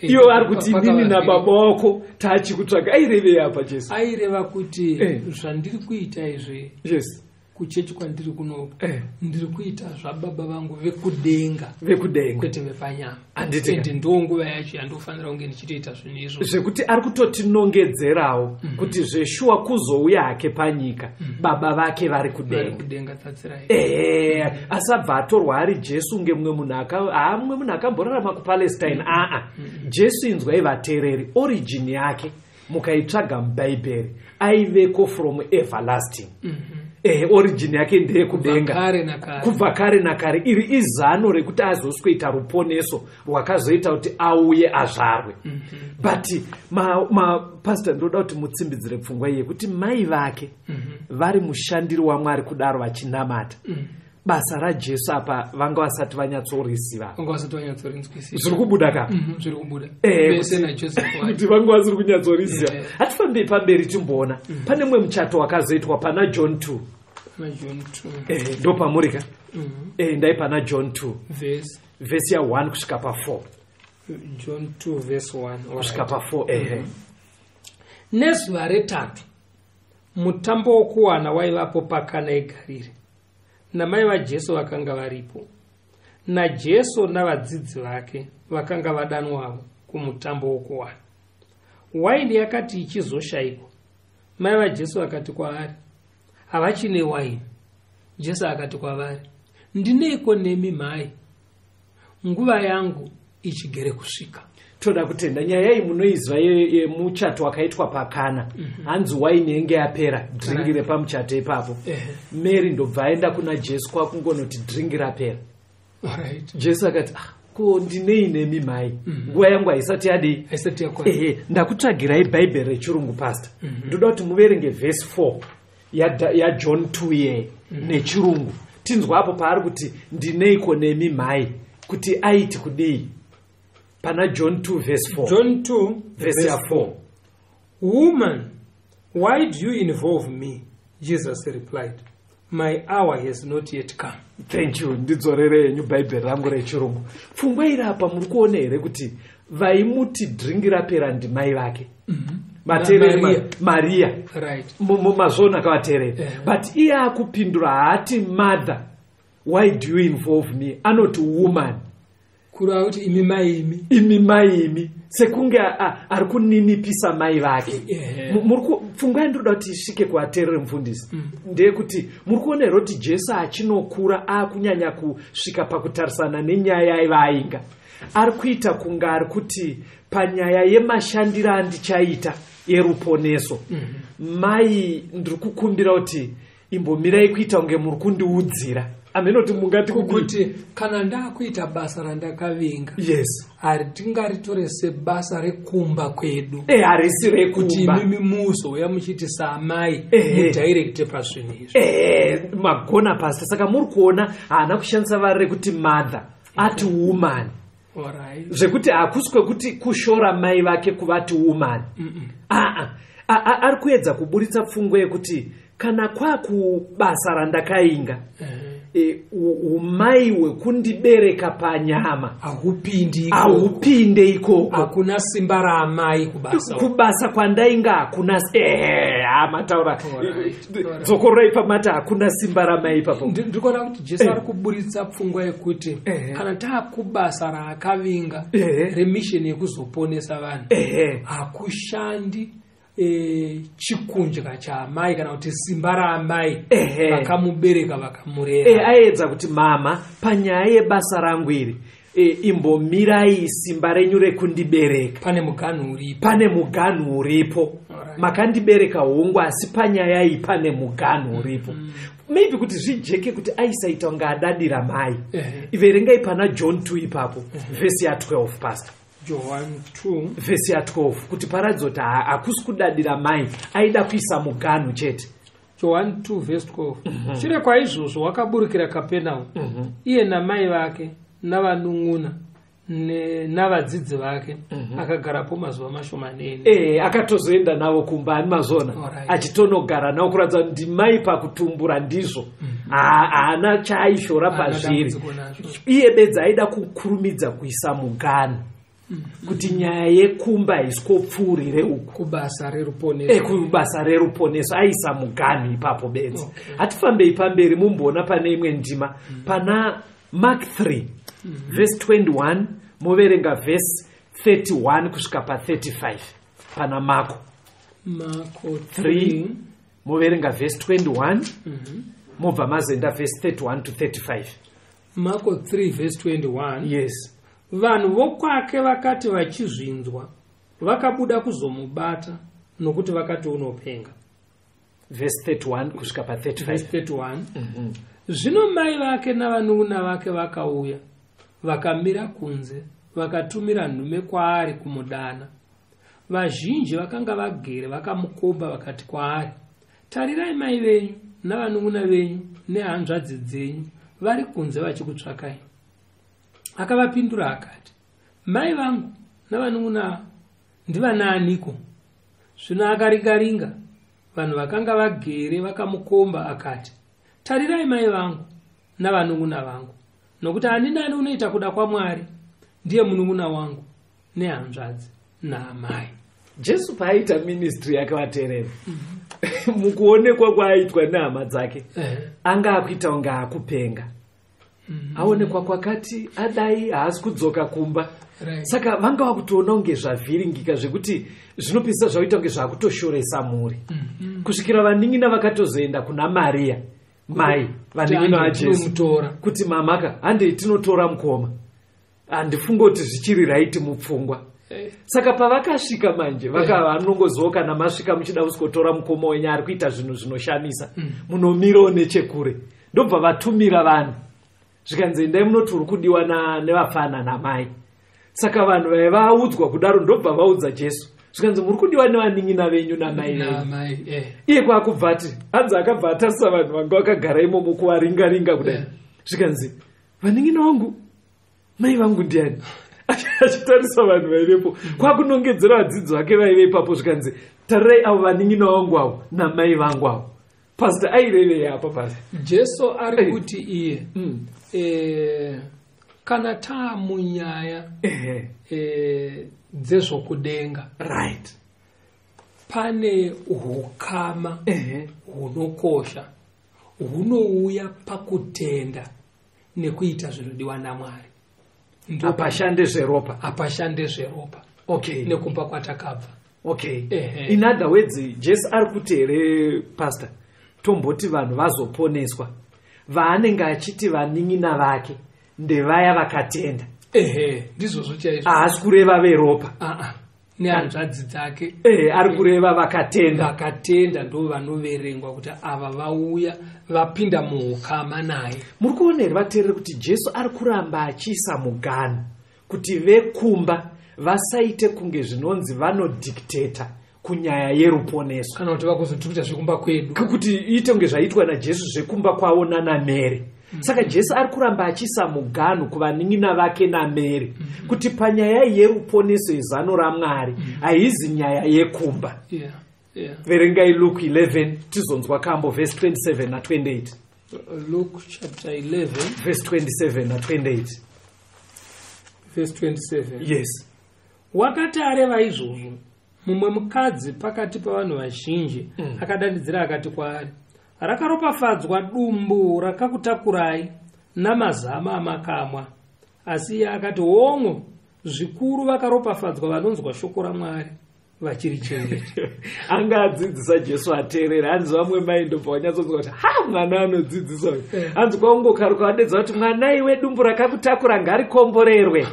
Iwo ari kuti inini nababa wako tachikutsvaga. Airevei apa Jesu? Aireva kuti zvandiri kuita izvi Kuchechi kwandiri kunoku, Eh. ndiri kuita zvababa vangu vekudenga, Vekudenga. kwete vepanyama. Handiti ka? Ende ndo nguva yacho yandofanira kunge ndichitoita zvinhu izvozvo. Zvekuti ari kutotinongedzerawo kuti zveshuwa kuzouya hake panyika, baba vake vari Vari kudenga. kudenga, tsatsirai. Ehe, asabva atorwa ari Jesu ngemumwe munhu haa, mumwe munhu akamborarama kuPalestine. Aa, Jesu, inzwai vateereri, origin yake mukaitsvaga muBhaibheri, aiveko from everlasting. Ehe, origin yake ndeyekudenga. Kare nakare. Kubva kare nakare. Iri izano rekuti azosweta ruponeso rwakazoita kuti auye azvarwe. But mapastor, ndoda kuti mutsimbidzire pfungwa iyi yekuti mai vake vari mushandiri waMwari kudaro vachinamata. Basa raJesu apa vanga vasati vanyatsoriziva. Vanga vasati vanyatsorinzwisisa. Zviri kubuda ka? Zviri kubuda. Eh, Vese naJoseph wacho. Kuti vanga vasiri kunyatsoriziva. Hatifambei pamberi timboona pane mumwe muchato wakazoitwa pana John 2. Pana John 2. Ndo pamuri ka? Ndai pana John 2. Verse. Vhesi ya1 kusvika pa4. John 2 verse 1. Kusvika pa4, ehe. Nezuva retatu mutambo wokuwana waivapo paKana yeGarire, namai vaJesu vakanga varipo, naJesu navadzidzi vake vakanga vadanwavo kumutambo wokuwana. Waini yakati ichizoshayikwa, mai vaJesu vakati kwaari, "Havachine waini." Jesu akati kwavari, "Ndineiko nemi, mhai? Nguva yangu ichigere kusvika." Toda kutenda. Nyaya iyi munoiziva, yemuchato wakaitwa paKana. Hanzi waini yenge yapera, dhiringi repamuchato ipapo. Mary ndobva aenda kuna Jesu kwakungonoti, "Dhiringi rapera." Jesu akati, "Ah, ko ndinei nemi mai? Nguva yangu haisati yadii?" Haisati yakwana. Ehe, ndakutsvagirai Bhaibheri rechirungu, pastor. Ndoda kuti muverenge vhesi 4 yaJohn 2 ye nechirungu, tinzwa apo paari kuti, "Ndineiko nemi mhai?" Kuti aiti kudii pana John 2 vhesi 4. John 2 vhesi ya4. "Woman, why do you involve me?" Jesus replied, "My hour has not yet come." Thank you. Ndidzorere henyu Bhaibheri rangu rechirungu. Pfungwa iri apa, muri kuona here kuti vaimuti dhiringi rapera ndimai vake? Mateereri. Maria. Mariya. Mazvona kavateereri? But iye akupindura, haati, "Mother, why do you involve me?" Anoti, "Woman." Kureva kuti, "Imi mai imi." "Imi mai imi," sekunge ari kuninipisa mai vake. Pfungwa yandinoda kuti isvike kuvateereri, mufundisi, ndeyekuti muri kuona here kuti Jesu achinokura akunyanya kusvika pakutarisana nenyaya yaiva ainga ari kuita, kunge ari kuti, panyaya yemashandiro andichaita yeruponeso, mai, ndiri kukumbira kuti imbomirai kuita kunge muri kundiudzira. Amenoti mungati kudii? Kuti kana ndakuita basa randakavinga, hatingaritori sebasa rekumba kwedu. Harisi Kuti rekumba. imimi muzouya muchiti saamai mudirecte pazvinhu izvi. Magona, pastor. Saka muri kuona haana kushandisa vari rekuti mother, ati woman. Zvekuti hakusi kwekuti kushora mai vake kuvati woman. Aa, ari kuedza kuburitsa pfungwa yekuti kana kwakubasa randakainga, umai hwekundibereka panyama Haupindi ikoko. Haupinde ikoko. Hakuna simba raamai kubasa. Kubasa kwandainga hakuna mataura. Dzokorai pamati hakuna simba ramai ipapo. Ndiri kuona kuti Jesu ari kuburitsa pfungwa yekuti kana taakubasa raakavinga remisheni yekuzoponesa vanhu, hakushandi chikundya chaamai kana kuti simba raamai vakamubereka, vakamurera. Aiedza kuti, mama, panyaya yebasa rangu iri, imbomirai simba renyu rekundibereka. Pane muganhu uripo. Pane muganhu uripo. Makandibereka hongu, asi panyaya iyi pane muganhu uripo. Maybe kuti zvijeke kuti aisaita kunge adadira mai. Verengai pana John 2 ipapo, vhesi ya12, pastor. John 2. Vhesi ya12, kuti paratidza kuti hakusi kudadira mai, aida kuisa muganhu chete. John 2 verse 12. Shure kwaizvozvo wakaburukira Kapenau, iye namai vake navanun'una navadzidzi vake, akagarapo mazuva mashomanene. Akatozoenda navo kumba, ani mazona? Achitonogara navo kuratidza kuti ndimai pakutumbura ndizvo. Haana chaaishora Haana pazviri. dambudziko nazvo. Iye bedzi aida kukurumidza kuisa muganhu. Kuti nyaya yekumba haisi kopfuurire uku. Kubasa reruponeso. Kubasa reruponeso aisa muganhu ipapo bedzi. Okay. Hatifambei pamberi mumboona pane imwe ndima pana Mark 3 verse 21, moverenga verse 31 kusvika pa35 pana Marko. Marko 3 3 moverenga verse 21, mobva mazoenda verse 31 to 35. Marko 3 verse 21. Yes. Vanhu vokwake vakati vachizvinzwa, vakabuda kuzomubata, nokuti vakati unopenga. Verse 31 kusvika pa35. Verse 31. Zvino mai vake navanun'una vake vakauya, vakamira kunze, vakatumira nhume kwaari kumudana. Vazhinji vakanga vagere vakamukomba vakati kwaari, tarirai, mai venyu navanun'una venyu nehanzvadzi dzenyu vari kunze vachikutsvakai. Akavapindura akati, mai vangu navanun'una ndivanaaniko? Zvino akaringaringa vanhu vakanga vagere vakamukomba akati, tarirai, mai vangu navanun'una vangu, nokuti ani nani unoita kuda kwaMwari ndiye munun'una wangu nehanzvadzi naamai. Jesu paaita ministry yake, vateereri, mukuonekwa kwaaitwa nehama dzake, anga akuita kunge akupenga, aonekwa kwakati adai haasi kudzoka kumba. Saka vanga vakutoona kunge zvavhiringika, zvekuti zvinopisa zvakuita kunge zvakutoshoresa mhuri, kusvikira vanin'ina vakatozoenda kuna Mariya mai vanin'ina vaJesu Tinomutora. kuti mamaka, handei tinotora mukoma, handifunge kuti zvichiri right mupfungwa. Saka pavakasvika manje, vanongoziva kana masvika muchida kusikotora mukoma wenyu ari kuita zvinhu zvinoshamisa, munomirawo nechekure. Ndobva vatumira vanhu, zvikanzi endai munoti uri kudiwa nevafana namai. Saka vanhu vaiva vaudzwa kudaro ndobva vaudza Jesu, zvikanzi muri kudiwa nevanin'ina venyu namai venyu. Naamai. Iye kwakubva ati, hanzi akabva atarisa vanhu vanga vakagara imomo kuvaringaringa kudai, zvikanzi vanin'ina vangu, mai vangu ndiani? Achitarisa vanhu vaivepo, kwakunongedzera vadzidzi vake vaive ipapo, zvikanzi tarirai avo vanin'ina vangu avo namai vangu avo. Pastor, airevei apa, pastor? Jesu ari kuti iye, kana taamunyaya dzezvokudenga, pane hukama hunokosha hunouya pakutenda nekuita zvinodiwa naMwari. Hapashande zveropa. Hapashande zveropa nekumba kwatakabva. In other words, Jesu ari kuti here, pastor, tomboti vanhu vazoponeswa, vaanenge achiti vanin'ina vake ndevaya vakatenda? Ehe, ndizvozvo chaizvo. Haasi kureva veropa. Aa, nehanzvadzi dzake. Ari kureva vakatenda. Vakatenda ndo vanoverengwa kuti ava vauya vapinda muukama naye. Muri kuona here, vateereri, kuti Jesu ari kuramba achiisa muganhu kuti vekumba vasaite kunge zvinonzi vanodictata kunyaya yeruponeso, kana kuti vakuzotirikuita zvekumba kwedu, kuti iite kunge zvaitwa naJesu zvekumba kwavo nanaMary. Saka Jesu ari kuramba achiisa muganhu kuvanin'ina vake naMary kuti panyaya yeruponeso yezano raMwari haizi nyaya yekumba. Verengai Luke 11 tizonzwa kambo, verse 27 na28. Luke chapter 11 verse 27 na28. Verse 27. Yes. Wakati areva izvozvo, mumwe mukadzi pakati pavanhu vazhinji akadanidzira akati kwaari, rakaropafadzwa dumbu rakakutakurai namazama amakamwa. Asi iye akati, hongo, zvikuru vakaropafadzwa vanonzwa shoko raMwari vachirichengeta. Anga adzidzisa Jesu, ateerera. Hanzi vamwe mai ndobva vanyatsonzwa kuti ha, mwana anodzidzisa uyu. Hanzi kwaungokaruka vadedza kuti mwana iwe, dumbu rakakutakura ngarikomborerwe,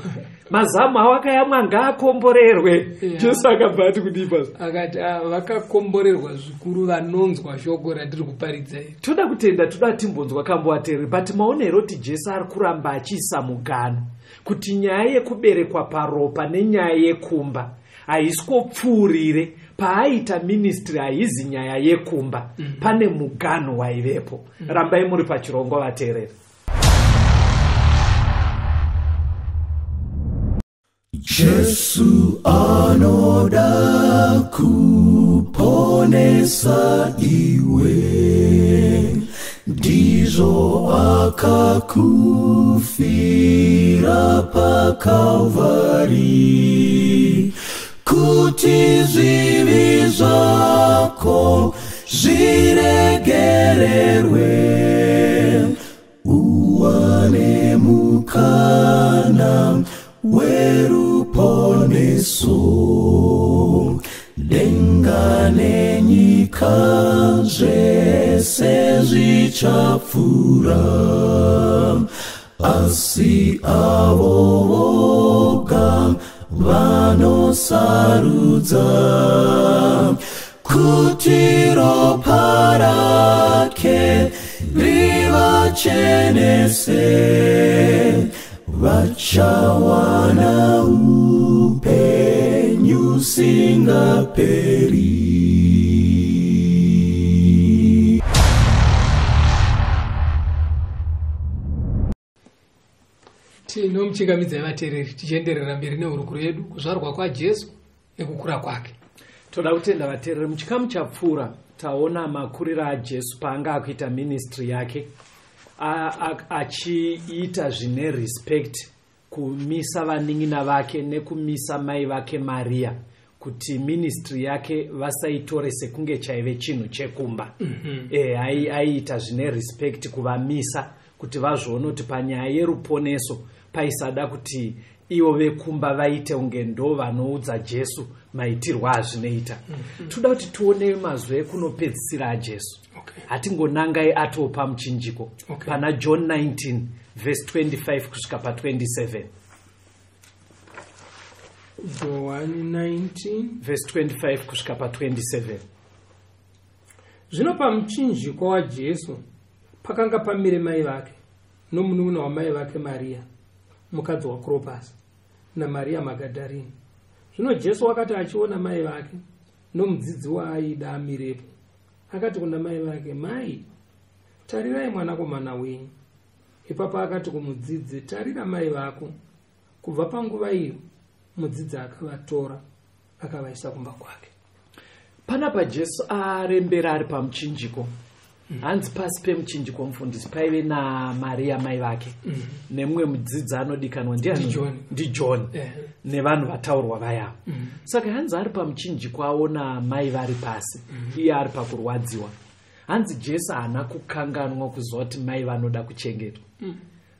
mazamu awakayamwa ngaakomborerwe. Jesu akabva ati kudii pazvo? Akati, "Ah, vakakomborerwa zvikuru vanonzwa shoko ratiri kuparidza iri." Toda kutenda, toda timbonzwa kambo, ateereri, but maona here kuti Jesu ari kuramba achiisa mugano kuti nyaya yekuberekwa paropa nenyaya yekumba haisi kopfuurire? Paaita ministry haizi nyaya yekumba. Pane mugano waivepo. Rambai muri pachirongwa, vateereri. Jesu anoda kuponesa iwe, ndizvo. Izvo akakufira paKalvari, kuti zvivi zvako zviregererwe, uwane mukana weruponeso. Denga nenyika zvese zvichapfuura, asi avo voga vanosarudza kuti ropa rake rivachenese, vachawana upenyu usingaperi. Tinomuchingamidzai vateereri tichienderera mberi nehurukuro yedu, kuzvarwa kwaJesu nekukura kwake. Toda kutenda vateereri. Muchikamu chapfuura taona makuriro aJesu paanga akuita ministry yake, achiita zvine respect, kumisa vanin'ina vake nekumisa mai vake Maria, kuti ministry yake vasaitore sekunge chaive chinhu chekumba. Aiita zvine respect kuvamisa kuti vazvione kuti panyaya yeruponeso paisada kuti ivo vekumba vaite kunge ndo vanoudza Jesu maitirwo azvinoita. Toda kuti tione mazwi ekunopedzisira aJesu. Hatingonangai atopa muchinjiko. Pana John 19 verse 25 kusvika pa27. Johani 19 verse 25 kusvika pa27. Zvino pamuchinjikwa waJesu pakanga pamire mai vake nomunun'una wamai vake Maria, mukadzi waKropasi, naMaria Magadharini. Zvino Jesu wakati achiona mai vake nomudzidzi waaida amirepo, akati kuna mai vake, "Mai, tarirai mwanakomana wenyu." Ipapo akati kumudzidzi, "Tarira mai vako." Kubva panguva iyo mudzidzi akavatora akavaisa kumba kwake. Panapa Jesu arembera ari pamuchinjiko. Hanzi pasi pemuchinjiko mufundisi paive naMaria mai vake nemumwe mudzidzi anodikanwa ndiJohn. ndiJohn nevanhu vataurwa vayavo. Saka hanzi ari pamuchinjiko aona mai vari pasi, iye ari pakurwadziwa. Hanzi Jesu haana kukanganwa kuziva kuti mai vanoda kuchengetwa.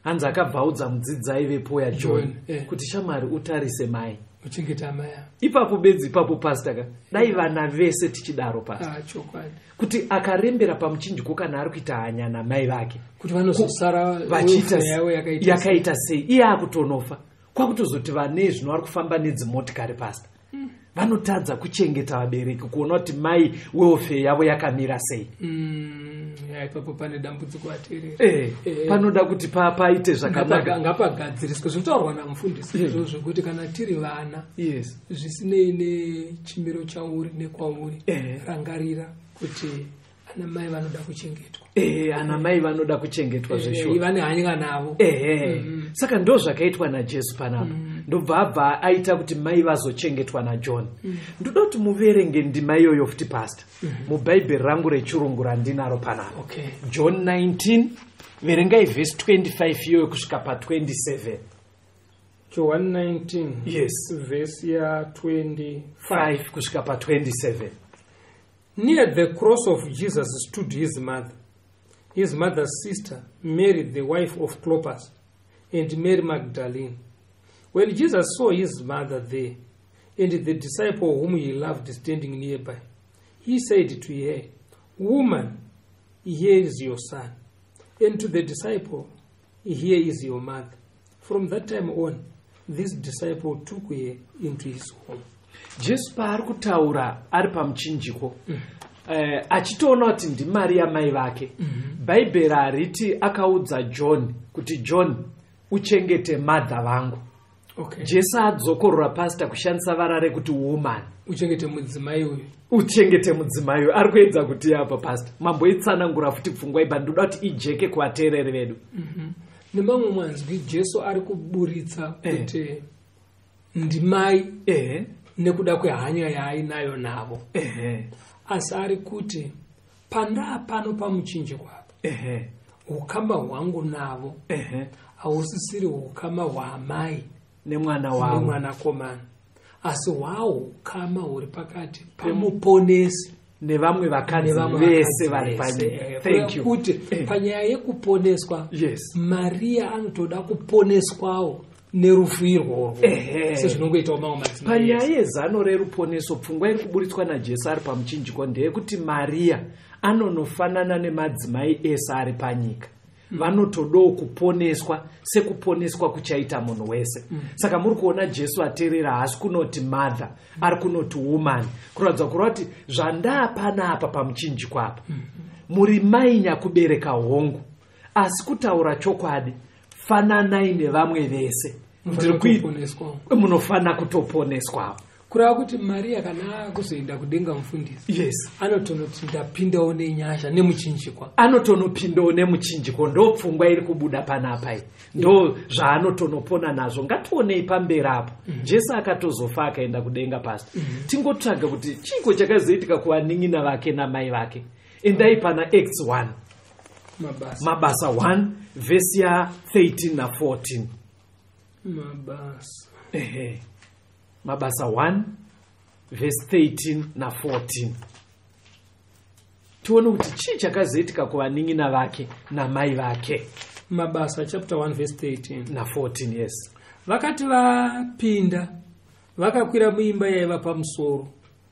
Hanzi akabva audza mudzidzi aivepo yaJohn kuti, "Shamwari, utarise mai, uchengeta amai ava." Ipapo bedzi ipapo, pastor ka, dai vana vese tichidaro, pastor. Ah, chokwadi. Kuti akarembera pamuchinjiko kana ari kuita hanya namai vake, kuti vanozosara vachiita welfare yavo yakaita yakaita sei, iye akutonofa, kwakutozoti vane zvino vari kufamba nedzimotikari, pastor, vanotadza kuchengeta vabereki, kuona kuti mai welfare yavo yakamira sei. Ya, ipapo pane dambudziko, vateereri. Panoda kuti paite zvakanaka. Ngapagadziriswe zvinotaurwa namufundisi izvozvo zvekuti kana tiri vana, zvisinei nechimiro chauri nekwauri, rangarira kuti ana mai vanoda kuchengetwa. Ana mai vanoda kuchengetwa zveshuwa. Iva nehanya navo. Ehe, saka ndo zvakaitwa naJesu panapa, ndobva abva aita kuti mai vazochengetwa naJohn. Ndoda kuti muverenge ndima iyoyo futi, pastor, mubhaibheri rangu rechirungu randinaro panapa. John 19, verengai vhesi 25 iyoyo kusvika pa27. John 19, Yes. vhesi ya25 5 kusvika pa27. Near the cross of Jesus stood his mother, his mother's sister, Mary, the wife of Clopas, and Mary Magdalene. When Jesus saw his mother there, and the disciple whom he loved standing nearby, he said to her, "Woman, here is your son." And to the disciple, "Here is your mother." From that time on, this disciple took her into his home. Jesu paari kutaura ari pamuchinjiko, achitoona kuti ndiMariya mai vake, Bhaibheri hariti akaudza John kuti, "John, uchengete mother vangu." Jesu adzokorora, pastor, kushandisa vara rekuti woman. Uchengete mudzimai uyu. Uchengete mudzimai uyu. Ari kuedza kuti apa, pastor, mamboitsanangura futi pfungwa ibva, ndoda kuti ijeke kuvateereri vedu. Nemamwe manzwi, Jesu ari kuburitsa kuti ndimai nekuda kwehanya yaainayo navo, asi ari kuti pandaa pano pamuchinjiko apa, Ukama hwangu navo hausisiri ukama hwaamai Nemwana wavo. Nemwanakomana, asi hwaho ukama huri pakati pamuponesi nevamwe vakadzi nevamwe vese vakadzi vari vese. panyika. Kureva Thank you. kuti panyaya yekuponeswa, Mariya anotoda kuponeswawo nerufu irworwo, sezvinongoitawo mamwe madzimai Panyaya ese. yezano reruponeso, pfungwa iri kuburitswa naJesu ari pamuchinjikwa ndeyekuti Mariya anonofanana nemadzimai ese ari panyika, vanotodawo kuponeswa sekuponeswa kuchaita munhu wese. Saka muri kuona Jesu ateerera, haasi kunoti mother, ari kunoti woman, kuratidza kureva kuti zvandaa panapa pamuchinjikwa apa, muri mai nyakubereka, hongu, asi kutaura chokwadi, fananai nevamwe vese. Munofanira Ndiri kui- kuponeswawo. Munofanira kutoponeswawo. Kureva kuti Mariya kana akuzoenda kudenga, mufundisi, anotonoti ndapindawo nenyasha nemuchinjikwa. Anotonopindawo nemuchinjiko. Ndo pfungwa iri kubuda panapa iyi, ndo zvaanotonopona nazvo. Ngationei pamberi apo. Jesu akatozofa akaenda kudenga, pasta. Tingotsvaga kuti chiiko chakazoitika kuvanin'ina vake namai vake. Endai pana Acts 1. Mabasa. Mabasa 1, vhesi ya13 na14. Mabasa. Ehe. Mabasa 1 vhesi 13 na14, tione kuti chii chakazoitika kuvanin'ina vake namai vake. Mabasa chapter 1 verse 13 na14, yes. Vakati vapinda, vakakwira muimba yaiva pamusoro,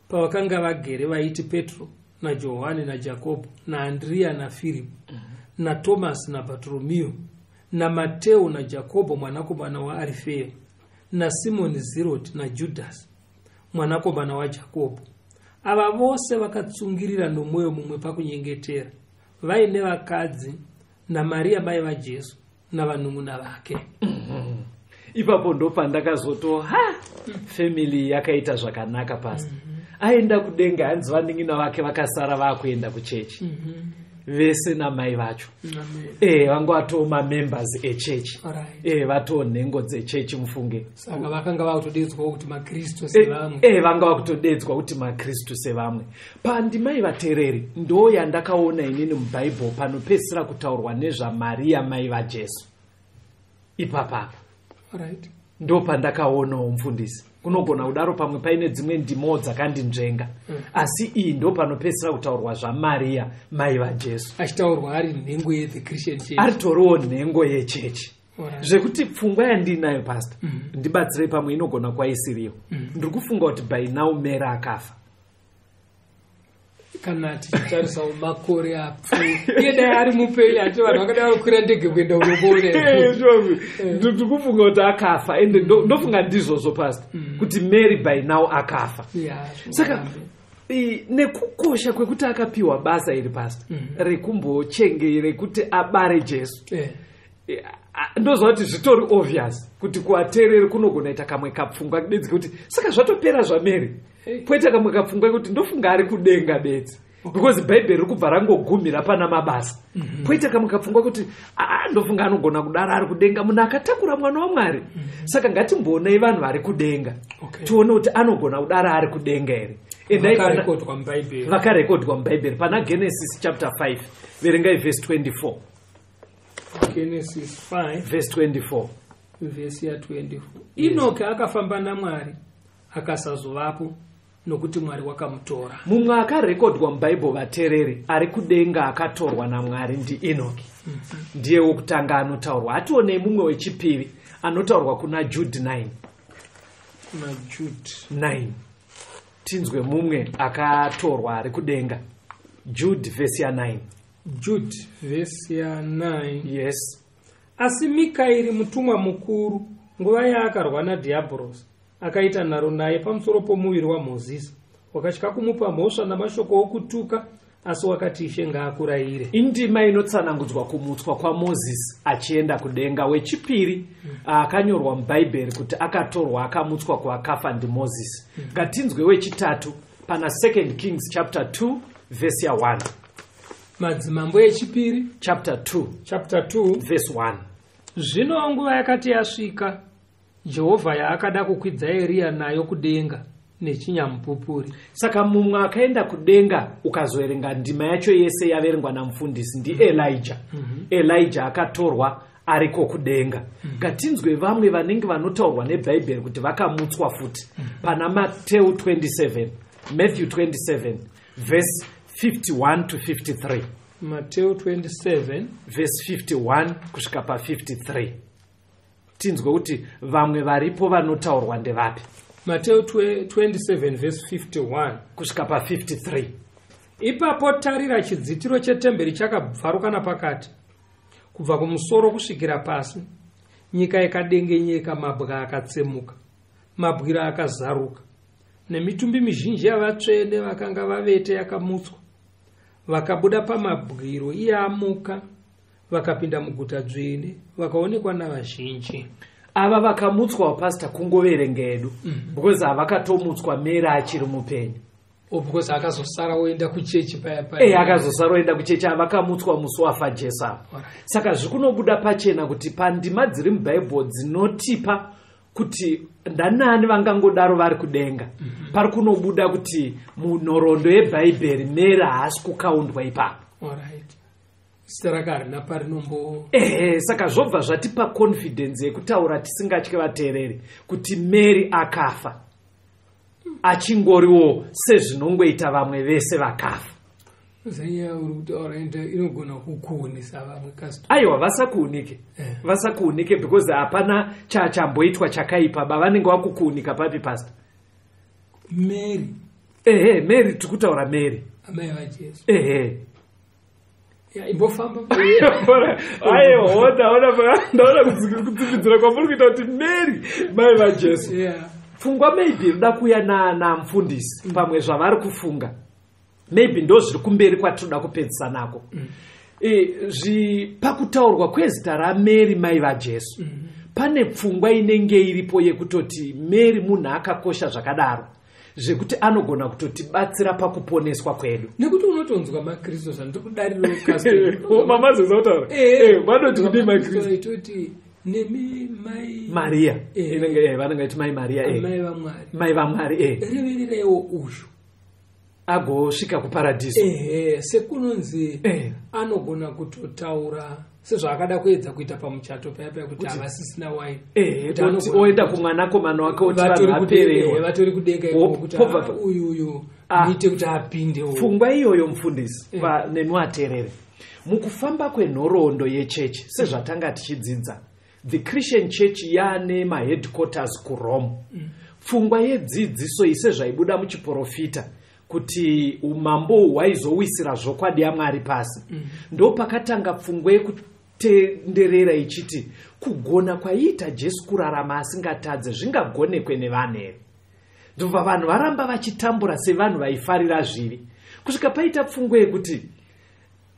pavakanga vagere vaiti Petro naJohani naJakobho naAndriya naFiripu naTomasi naBhatoromeo naMateo naJakobho mwanakomana waArifeo naSimoni Ziroti naJudhasi mwanakomana waJakobho. Ava vose vakatsungirira nomwoyo mumwe pakunyengetera, vaine vakadzi naMariya mai vaJesu navanun'una vake. Ipapo ndopandakazoto ha, family yakaita zvakanaka pasi. Aenda kudenga, hanzi vanin'ina vake vakasara vaakuenda kuchechi vese namai vacho. Amen. Vanga vatoo mamembers echechi. Vatoo nhengo dzechechi, mufunge. Saka vakanga vakutodedzwawo kuti makristu sevamwe. Vanga vakutodedzwa kuti makristu sevamwe. Pandimai vateereri, ndo yandakaona inini mubhaibheri panopedzisira kutaurwa nezvaMariya mai vaJesu ipapapa. Ndo pandakaonawo, mufundisi. Kunogona kudaro pamwe paine dzimwe ndimowo dzakandinzvenga, asi iyi ndo panopedzisira kutaurwa zvaMariya mai vaJesu. Achitaurwa ari nhengo yethe Christian Church. Aritoriwo nhengo yechechi. Zvekuti pfungwa yandinayo, pasta, ndibatsirei, pamwe inogona kwaisiriyo. Ndiri kufunga kuti by now Mary akafa. Kana tichitarisawo makore apfuura, iye dai ari mupenyu, ati vanhu vakadai vakwira ndege kuenda unoboona. Ndiri kufunga kuti akafa, ende ndofunga ndizvozvo, pasta, kuti Mary by now akafa. Saka nekukosha kwekuti akapiwa basa iri, pasta, rekumbochengei, rekuti abare Jesu, ndoziva kuti zvitori obvious kuti kuvateereri kunogona ita kamwe kapfungwa bedzi kekuti saka zvatopera zvaMary. Poita kamwe kapfungwa kekuti ndofunga ari kudenga bedzi, because Bhaibheri riri kubva rangogumira pana Mabasa. Poita kamwe kapfungwa kuti aa, ndofunga anogona kudaro ari kudenga, munhu akatakura mwana waMwari. Saka ngatimboonai vanhu vari kudenga, tione kuti anogona kudaro ari kudenga here. Endai Vakarekodwa muBhaibheri. Vakarekodwa muBhaibheri pana Genesis chapter 5, verengai vhesi 24. Genesis 5. Vhesi 24. Vhesi ya24: Inoki akafamba naMwari, akasazovapo, nokuti Mwari wakamutora. Mumwe akarekodwa mubhaibheri, vateereri, ari kudenga akatorwa naMwari ndiEnoki. Ndiye wokutanga anotaurwa. Hationei mumwe wechipiri anotaurwa kuna Jude 9. NaJude. 9, tinzwe mumwe akatorwa ari kudenga. Jude vhesi ya9. Jude vhesi ya9. Yes. Asi Mikaeri mutumwa mukuru, nguva yaakarwa nadhiabhorosi, akaita nharo naye pamusoro pomuviri waMozisi, wakatya kumupa mhosva namashoko okutuka, asi wakati, "Ishe ngaakurayire." Indima inotsanangudzwa kumutswa kwaMozisi achienda kudenga. Wechipiri akanyorwa mubhaibheri kuti akatorwa akamutswa kuakafa ndiMozisi. Ngatinzwe wechitatu pana 2 Kings chapter 2 vhesi ya1. Madzimambo echipiri. Chapter 2. Chapter 2. Vhesi 1. Zvino nguva yakati yasvika Jehovha yaakada kukwidza Eriya nayo kudenga Nechinyamupupuri. Saka mumwe akaenda kudenga, ukazoverenga ndima yacho yese yaverengwa namufundisi, ndiElijah. Elijah akatorwa ariko kudenga. Ngatinzwe vamwe vanenge vanotaurwa neBhaibheri kuti vakamutswa futi. Pana Mateu 27, Matthew 27 verse 51 to 53. Mateu 27 verse 51 kusvika pa53, tinzwe kuti vamwe varipo vanotaurwa ndevapi. Mateu 27 verse 51 kusvika pa53. Ipapo tarira, chidzitiro chetemberi chakabvaruka napakati kubva kumusoro kusvikira pasi. Nyika ikadengenyeka, mabwe akatsemuka, mabwiro akazaruka, nemitumbi mizhinji yavatsvene vakanga vavete yakamutswa. Vakabuda pamabwiro iye amuka, vakapinda muguta dzvene, vakaonekwa navazhinji. Ava vakamutswa, pastor, kungoverenga edu because havakatomutswa Mary achiri mupenyu. Oh, because akazosara oenda kuchechi paya paya. Akazosara oenda kuchechi. Havakamutswa musi wafa Jesu ava. Saka zvikunobuda pachena kuti pandima dziri muBhaibheri dzinotipa kuti ndanani vangangodaro vari kudenga, pari kunobuda kuti munhoroondo yeBhaibheri Mary haasi kukaundwa ipapo. Alright, zita rake harina parinombo. Ehe, saka zvobva zvatipa confidence yekutaura tisingatye, vateereri, kuti Mary akafa achingoriwo sezvinongoita vamwe vese vakafa. Zanyaya uri kutaura ende inogona kukuonesa vamwe customer. Aiwa, vasakuunike. Vasakuunike because hapana chamboitwa chakaipa ba. Vanenge vakukuunika papi, pastor? Mary. Ehe, Mary, tiri kutaura Mary. Amai vaJesu. Ehe. Ya, imbofamba. Aiwa, ndaona ndaona kutsimbidzira kwamuri kuita kuti Mary mai vaJesu. Pfungwa maybe inoda kuuya namufundisi, pamwe zvavari kufunga maybe ndo zviri kumberi kwatinoda kupedzisa nako. Pakutaurwa kwezita raMary mai vaJesu, pane pfungwa inenge iripo yekutoti Mary munhu akakosha zvakadaro zvekuti anogona kutotibatsira pakuponeswa kwedu. Nekuti unotonzwa maKristu zvandiri kudariro. Mamazoza kutaura, vanoti kudii maKristu? Itoti nemi mai Mariya. Inenge, vanenge vati mai Mariya. Mai vaMwari. Mai vaMwari. Reverereiwo uyu agosvika kuparadhiso. Ehe, sekunonzi anogona kutotaura sezvaakada kuedza kuita pamuchato paya paya kuti havasisina waini. Kuti anogona oenda kumwanakomana wake oti vatori vanhu kudenga, vapererwa. Vatori kudenga ikoko kuti Pobva "Ah, uyu uyu Ah. muite kuti apindewo." Pfungwa iyoyo, mufundisi, nemi vateereri, mukufamba kwenhoroondo yechechi, sezvatanga tichidzidza, the Christian church yaane maheadquarters kuRome. Pfungwa yedzidziso iyi, sezvaibuda muchiprofita kuti umambo uhu hwaizowisira zvokwadi yaMwari pasi, ndo pakatanga pfungwa yekutenderera ichiti kugona kwaiita Jesu kurarama asingatadze zvingagonekwe nevanhu here? Ndobva vanhu varamba vachitambura sevanhu vaifarira zvivi kusvika paita pfungwa yekuti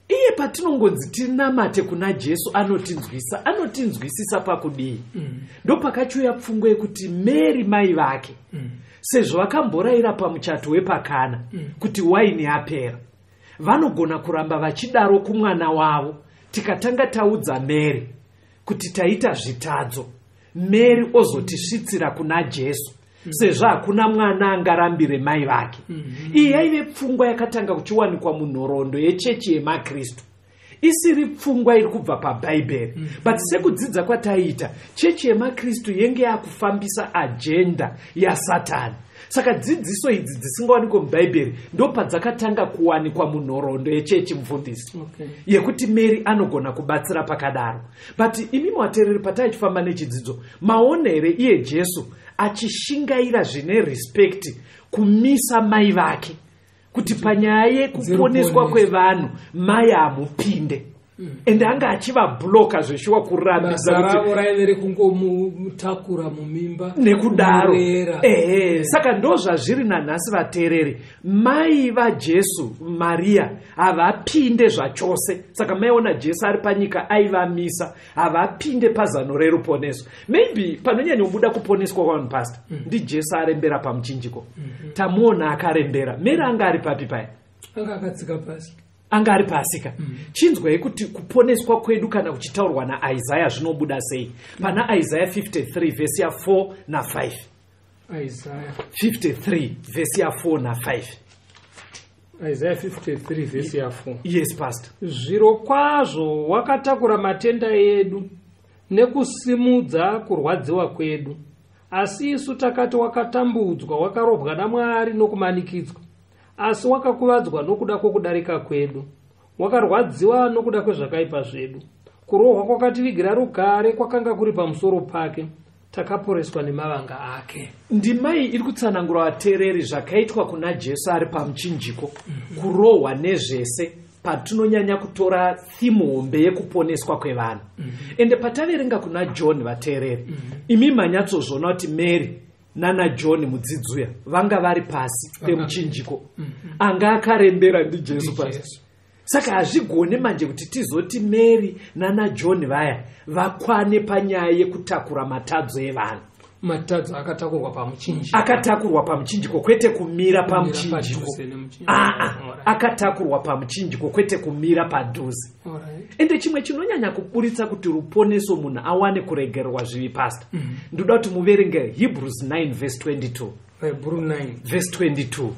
iye patinongonzi tinamate kuna Jesu anotinzwisa, anotinzwisisa pakudii? Ndopakachiuya pfungwa yekuti Mary mai vake, sezvo vakamborayira pamuchato wepaKana kuti waini yapera, vanogona kuramba vachidaro kumwana wavo. Tikatanga taudza Mary kuti taita zvitadzo, Mary ozotisvitsira kuna Jesu, sezvo hakuna mwana angarambire mai vake. Iyi yaive pfungwa yakatanga kuchiwanikwa munhoroondo yechechi yemaKristu, isiri pfungwa iri kubva paBhaibheri. But sekudzidza kwataiita, chechi yemaKristu yenge yakufambisa agenda yaSatani. Saka dzidziso idzi dzisingawanikwe muBhaibheri ndo padzakatanga kuwanikwa munhoroondo yechechi, mufundisi, yekuti Mary anogona kubatsira pakadaro. But imi vateereri, pataichifamba nechidzidzo, maona here iye Jesu achishingaira zvine respect kumisa mai vake kuti panyaya yekuponeswa Dzeruponeso. kwevanhu mai hamupinde? Ende anga achivabloka zveshuwa kurambidza Basa kuti ravo raive rekungomutakura mumimba, nekudaro kumurera. Ehe, saka ndo zvazviri nanhasi, vateereri. Mai vaJesu, Mariya, havapinde zvachose. Saka maiona Jesu ari panyika aivamisa, havapinde pazano reruponeso. Maybe panonyanyobuda kuponeswa kwavanhu, pastor, ndiJesu arembera pamuchinjiko. Tamuona akarembera. Mary anga ari papi paya? Anga akatsika pasi. Anga ari pasika. Chinzwai kuti kuponeswa kwedu kana kuchitaurwa naIsaya zvinobuda sei pana Isaya 53 vhesi ya4 na5. Isaya 53 vhesi ya4 na5. Isaya 53 vhesi ya4. Yes, pastor. Zviro kwazvo wakatakura matenda edu nekusimudza kurwadziwa kwedu, asi isu takati wakatambudzwa, wakarobwa naMwari nokumanikidzwa. Asi wakakuvadzwa nokuda kwokudarika kwedu, wakarwadziwa nokuda kwezvakaipa zvedu. Kurohwa kwakativigira rugare kwakanga kuri pamusoro pake, takaporeswa nemavanga ake. Ndima iyi iri kutsanangura, vateereri, zvakaitwa kuna Jesu ari pamuchinjiko, kurohwa nezvese, patinonyanya kutora theme hombe yekuponeswa kwevanhu. Ende pataverenga kuna John, vateereri, imi manyatsozvona kuti Mary nana John mudzidzi uya vanga vari pasi pemuchinjiko, anga akarembera ndiJesu pasi. Jesu. Saka hazvigone manje kuti tizoti Mary nana John vaya vakwane panyaya yekutakura matadzo evanhu. Matadzo akatakurwa pamuchinjiko. Akatakurwa pamuchinjiko, kwete kumira pamuchinjiko. Padhuze nemuchinjiko. Aa, Alright. akatakurwa pamuchinjiko, kwete kumira padhuze. Alright. Ende chimwe chinonyanya kuburitsa kuti ruponeso, munhu awane kuregererwa zvivi, pasta, ndoda kuti muverenge Hebrews 9 verse 22. Hebrew 9. Verse 22,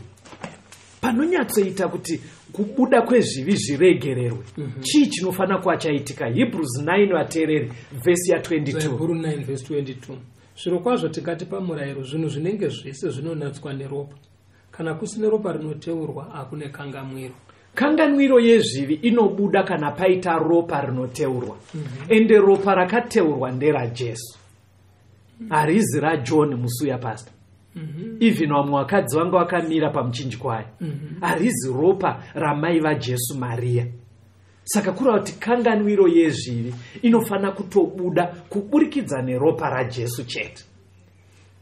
panonyatsoita kuti kubuda kwezvivi zviregererwe, chii chinofanira kuva chaitika? Hebrews 9, vateereri, vhesi ya22. Hebrew 9 verse 22: Zviro kwazvo tikati pamurayiro zvinhu zvinenge zvese zvinonatswa neropa, kana kusine ropa rinoteurwa, hakune kangamwiro. Kanganwiro yezvivi inobuda kana paita ropa rinoteurwa. Ende ropa rakateurwa nderaJesu, harizi raJohn musuya, pasta. Even vamwe vakadzi vanga vakamira pamuchinjiko aya, harizi ropa ramai vaJesu Mariya. Saka kureva kuti kanganwiro yezvivi inofanira kutobuda kuburikidza neropa raJesu chete.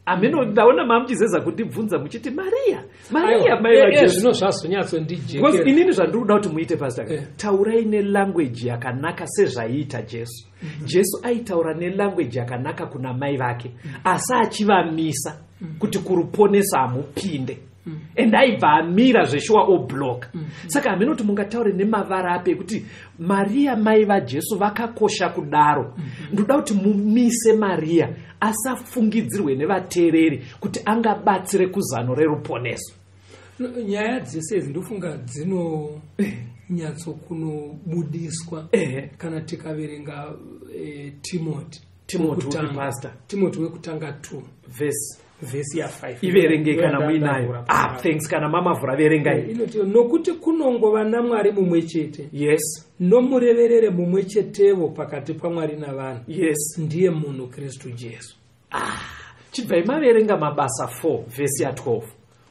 Ameno, ndaona mamuchizeza kundibvunza muchiti Mariya, Mariya, mai vaJesu. Zvino Because zvazonyatsondijekera. inini zvandiri kuda kuti muite, pastor, taurai nelanguage yakanaka sezvaiita Jesu. Jesu aitaura nelanguage yakanaka kuna mai vake, asi achivamisa kuti kuruponeso hamupinde, and aibva amira zveshuwa, obloka. Saka hamene kuti mungataure nemavara api ekuti Mariya mai vaJesu vakakosha kudaro. Ndoda kuti mumise Mariya asafungidzirwe nevateereri kuti angabatsire kuzano reruponeso. Nyaya dzese idzi ndofunga dzinonyatsokunobudiswa kana tikaverenga Timoti. Timoti upi, wekutanga. pastor? Timoti wekutanga 2 Vhesi vhesi ya5. Iverengei kana muinayo. Ah, thanks. Kana mamavhura, verengai. Inoti, nokuti kunongova naMwari mumwe chete, nomureverere mumwe chetevo pakati paMwari navanhu, ndiye munhu Kristu Jesu. Chibvai maverenga Mabasa 4 vhesi ya12,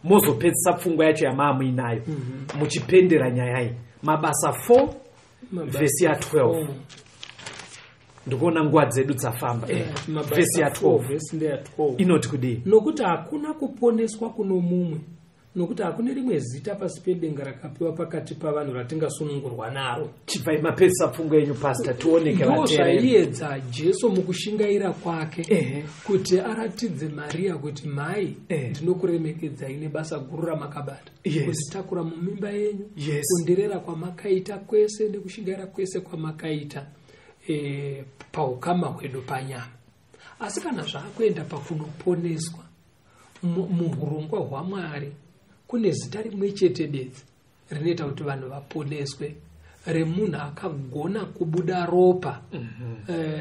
mozopedzisa pfungwa yacho yamaa muinayo, muchipendera nyaya iyi. Mabasa 4 vhesi ya12. Ndikuona nguva dzedu dzafamba. Vhesi ya12 Vhesi ndeya12. Inoti kudii? Nokuti hakuna kuponeswa kuno mumwe, nokuti hakune rimwe zita pasi pedenga rakapiwa pakati pavanhu ratingasunungurwa naro. Chibvai mapedzisa pfungwa yenyu, pasta, tioneke Ndo vateereri. zvaiedza Jesu mukushingaira kwake kuti aratidze Mariya kuti, mhai, ndinokuremekedzai nebasa guru ramakabata kunditakura mumimba yenyu, kundirera kwamakaita kwese nekushingaira kwese kwamakaita paukama hwedu panyama. Asi kana zvaakuenda pakunoponeswa, muurongwa hwaMwari kune zita rimwe chete bedzi rinoita kuti vanhu vaponeswe, remunhu akagona kubuda ropa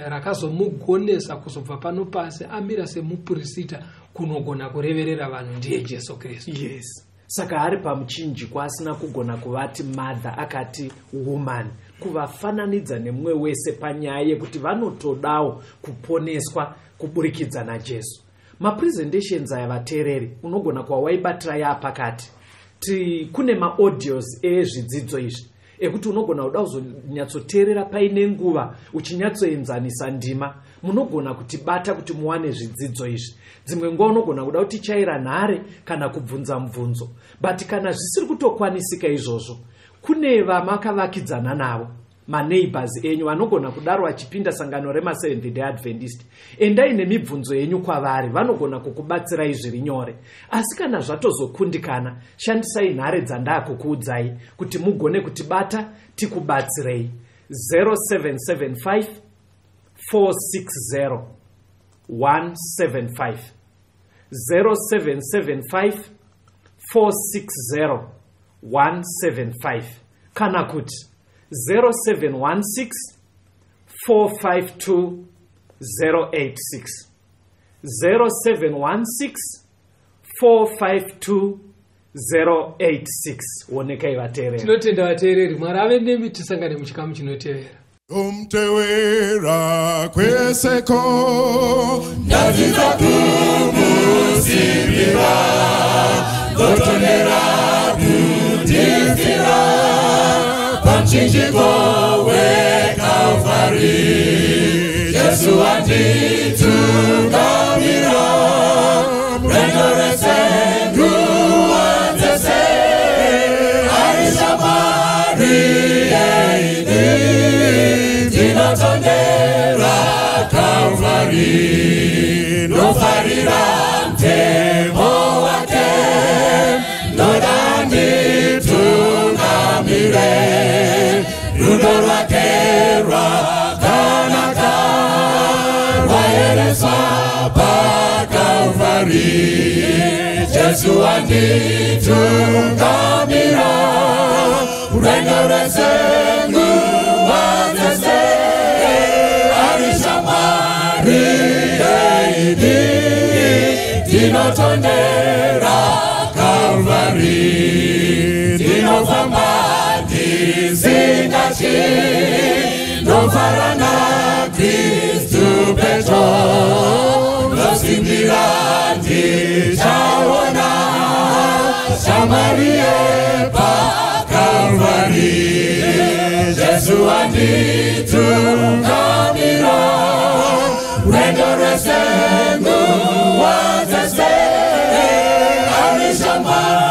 rakazomugonesa kuzobva pano pasi amira semupurisita kunogona kureverera vanhu, ndiye Jesu Kristu. Yes, saka ari pamuchinjiko asina kugona kuvati mother, akati woman, kuvafananidza nemumwe wese panyaya yekuti vanotodawo kuponeswa kuburikidza naJesu. Mapresentations aya, vateereri, unogona kuva waibatira yaapakati. Kune maaudios ezvidzidzo izvi ekuti unogona kuda kuzonyatsoteerera paine nguva uchinyatsoenzanisa ndima. Munogona kutibata kuti muwane zvidzidzo izvi. Dzimwe nguva unogona kuda kutichaira nhare kana kubvunza mubvunzo, but kana zvisiri kutokwanisika izvozvo, kune vamakavakidzana navo, maneighbors enyu vanogona kudaro vachipinda sangano remaSeventh Day Adventist. Endai nemibvunzo yenyu kwavari, vanogona kukubatsirai zviri nyore. Asi kana zvatozokundikana, shandisai nhare dzandakukuudzai kuti mugone kutibata tikubatsirei: 0775 460 175, 0775 460 175 kana kuti 0716 452 086, 0716 452 086. Onekai vateereri. Tinotenda vateereri, Mwari ave nemi, tisangane muchikamu chinotevera. Umtewera kweseko Ndadzidza kumusimbira, ndotondera kundifira pamuchinjiko weKalvari. Jesu wanditungamira rwendo rwese, nguva dzese, ari shamwari yeidi. Ndinotondera Kalvari, ndofarira mtemo wake, ndoda nditungamire, rudo rwake rwakanaka rwaereswa paKalvari. Jesu wanditungamira rwendo rwese, nguva dzese, ari shamwari yeidi. Ndinotondera Kalvari, ndinofamba ndisingatyi, ndofara naKristu petro, ndosimbira ndichaona shamwari yepaKalvari. Jesu wanditungamira rwendo rwese, nguva dzese, ari shamwari.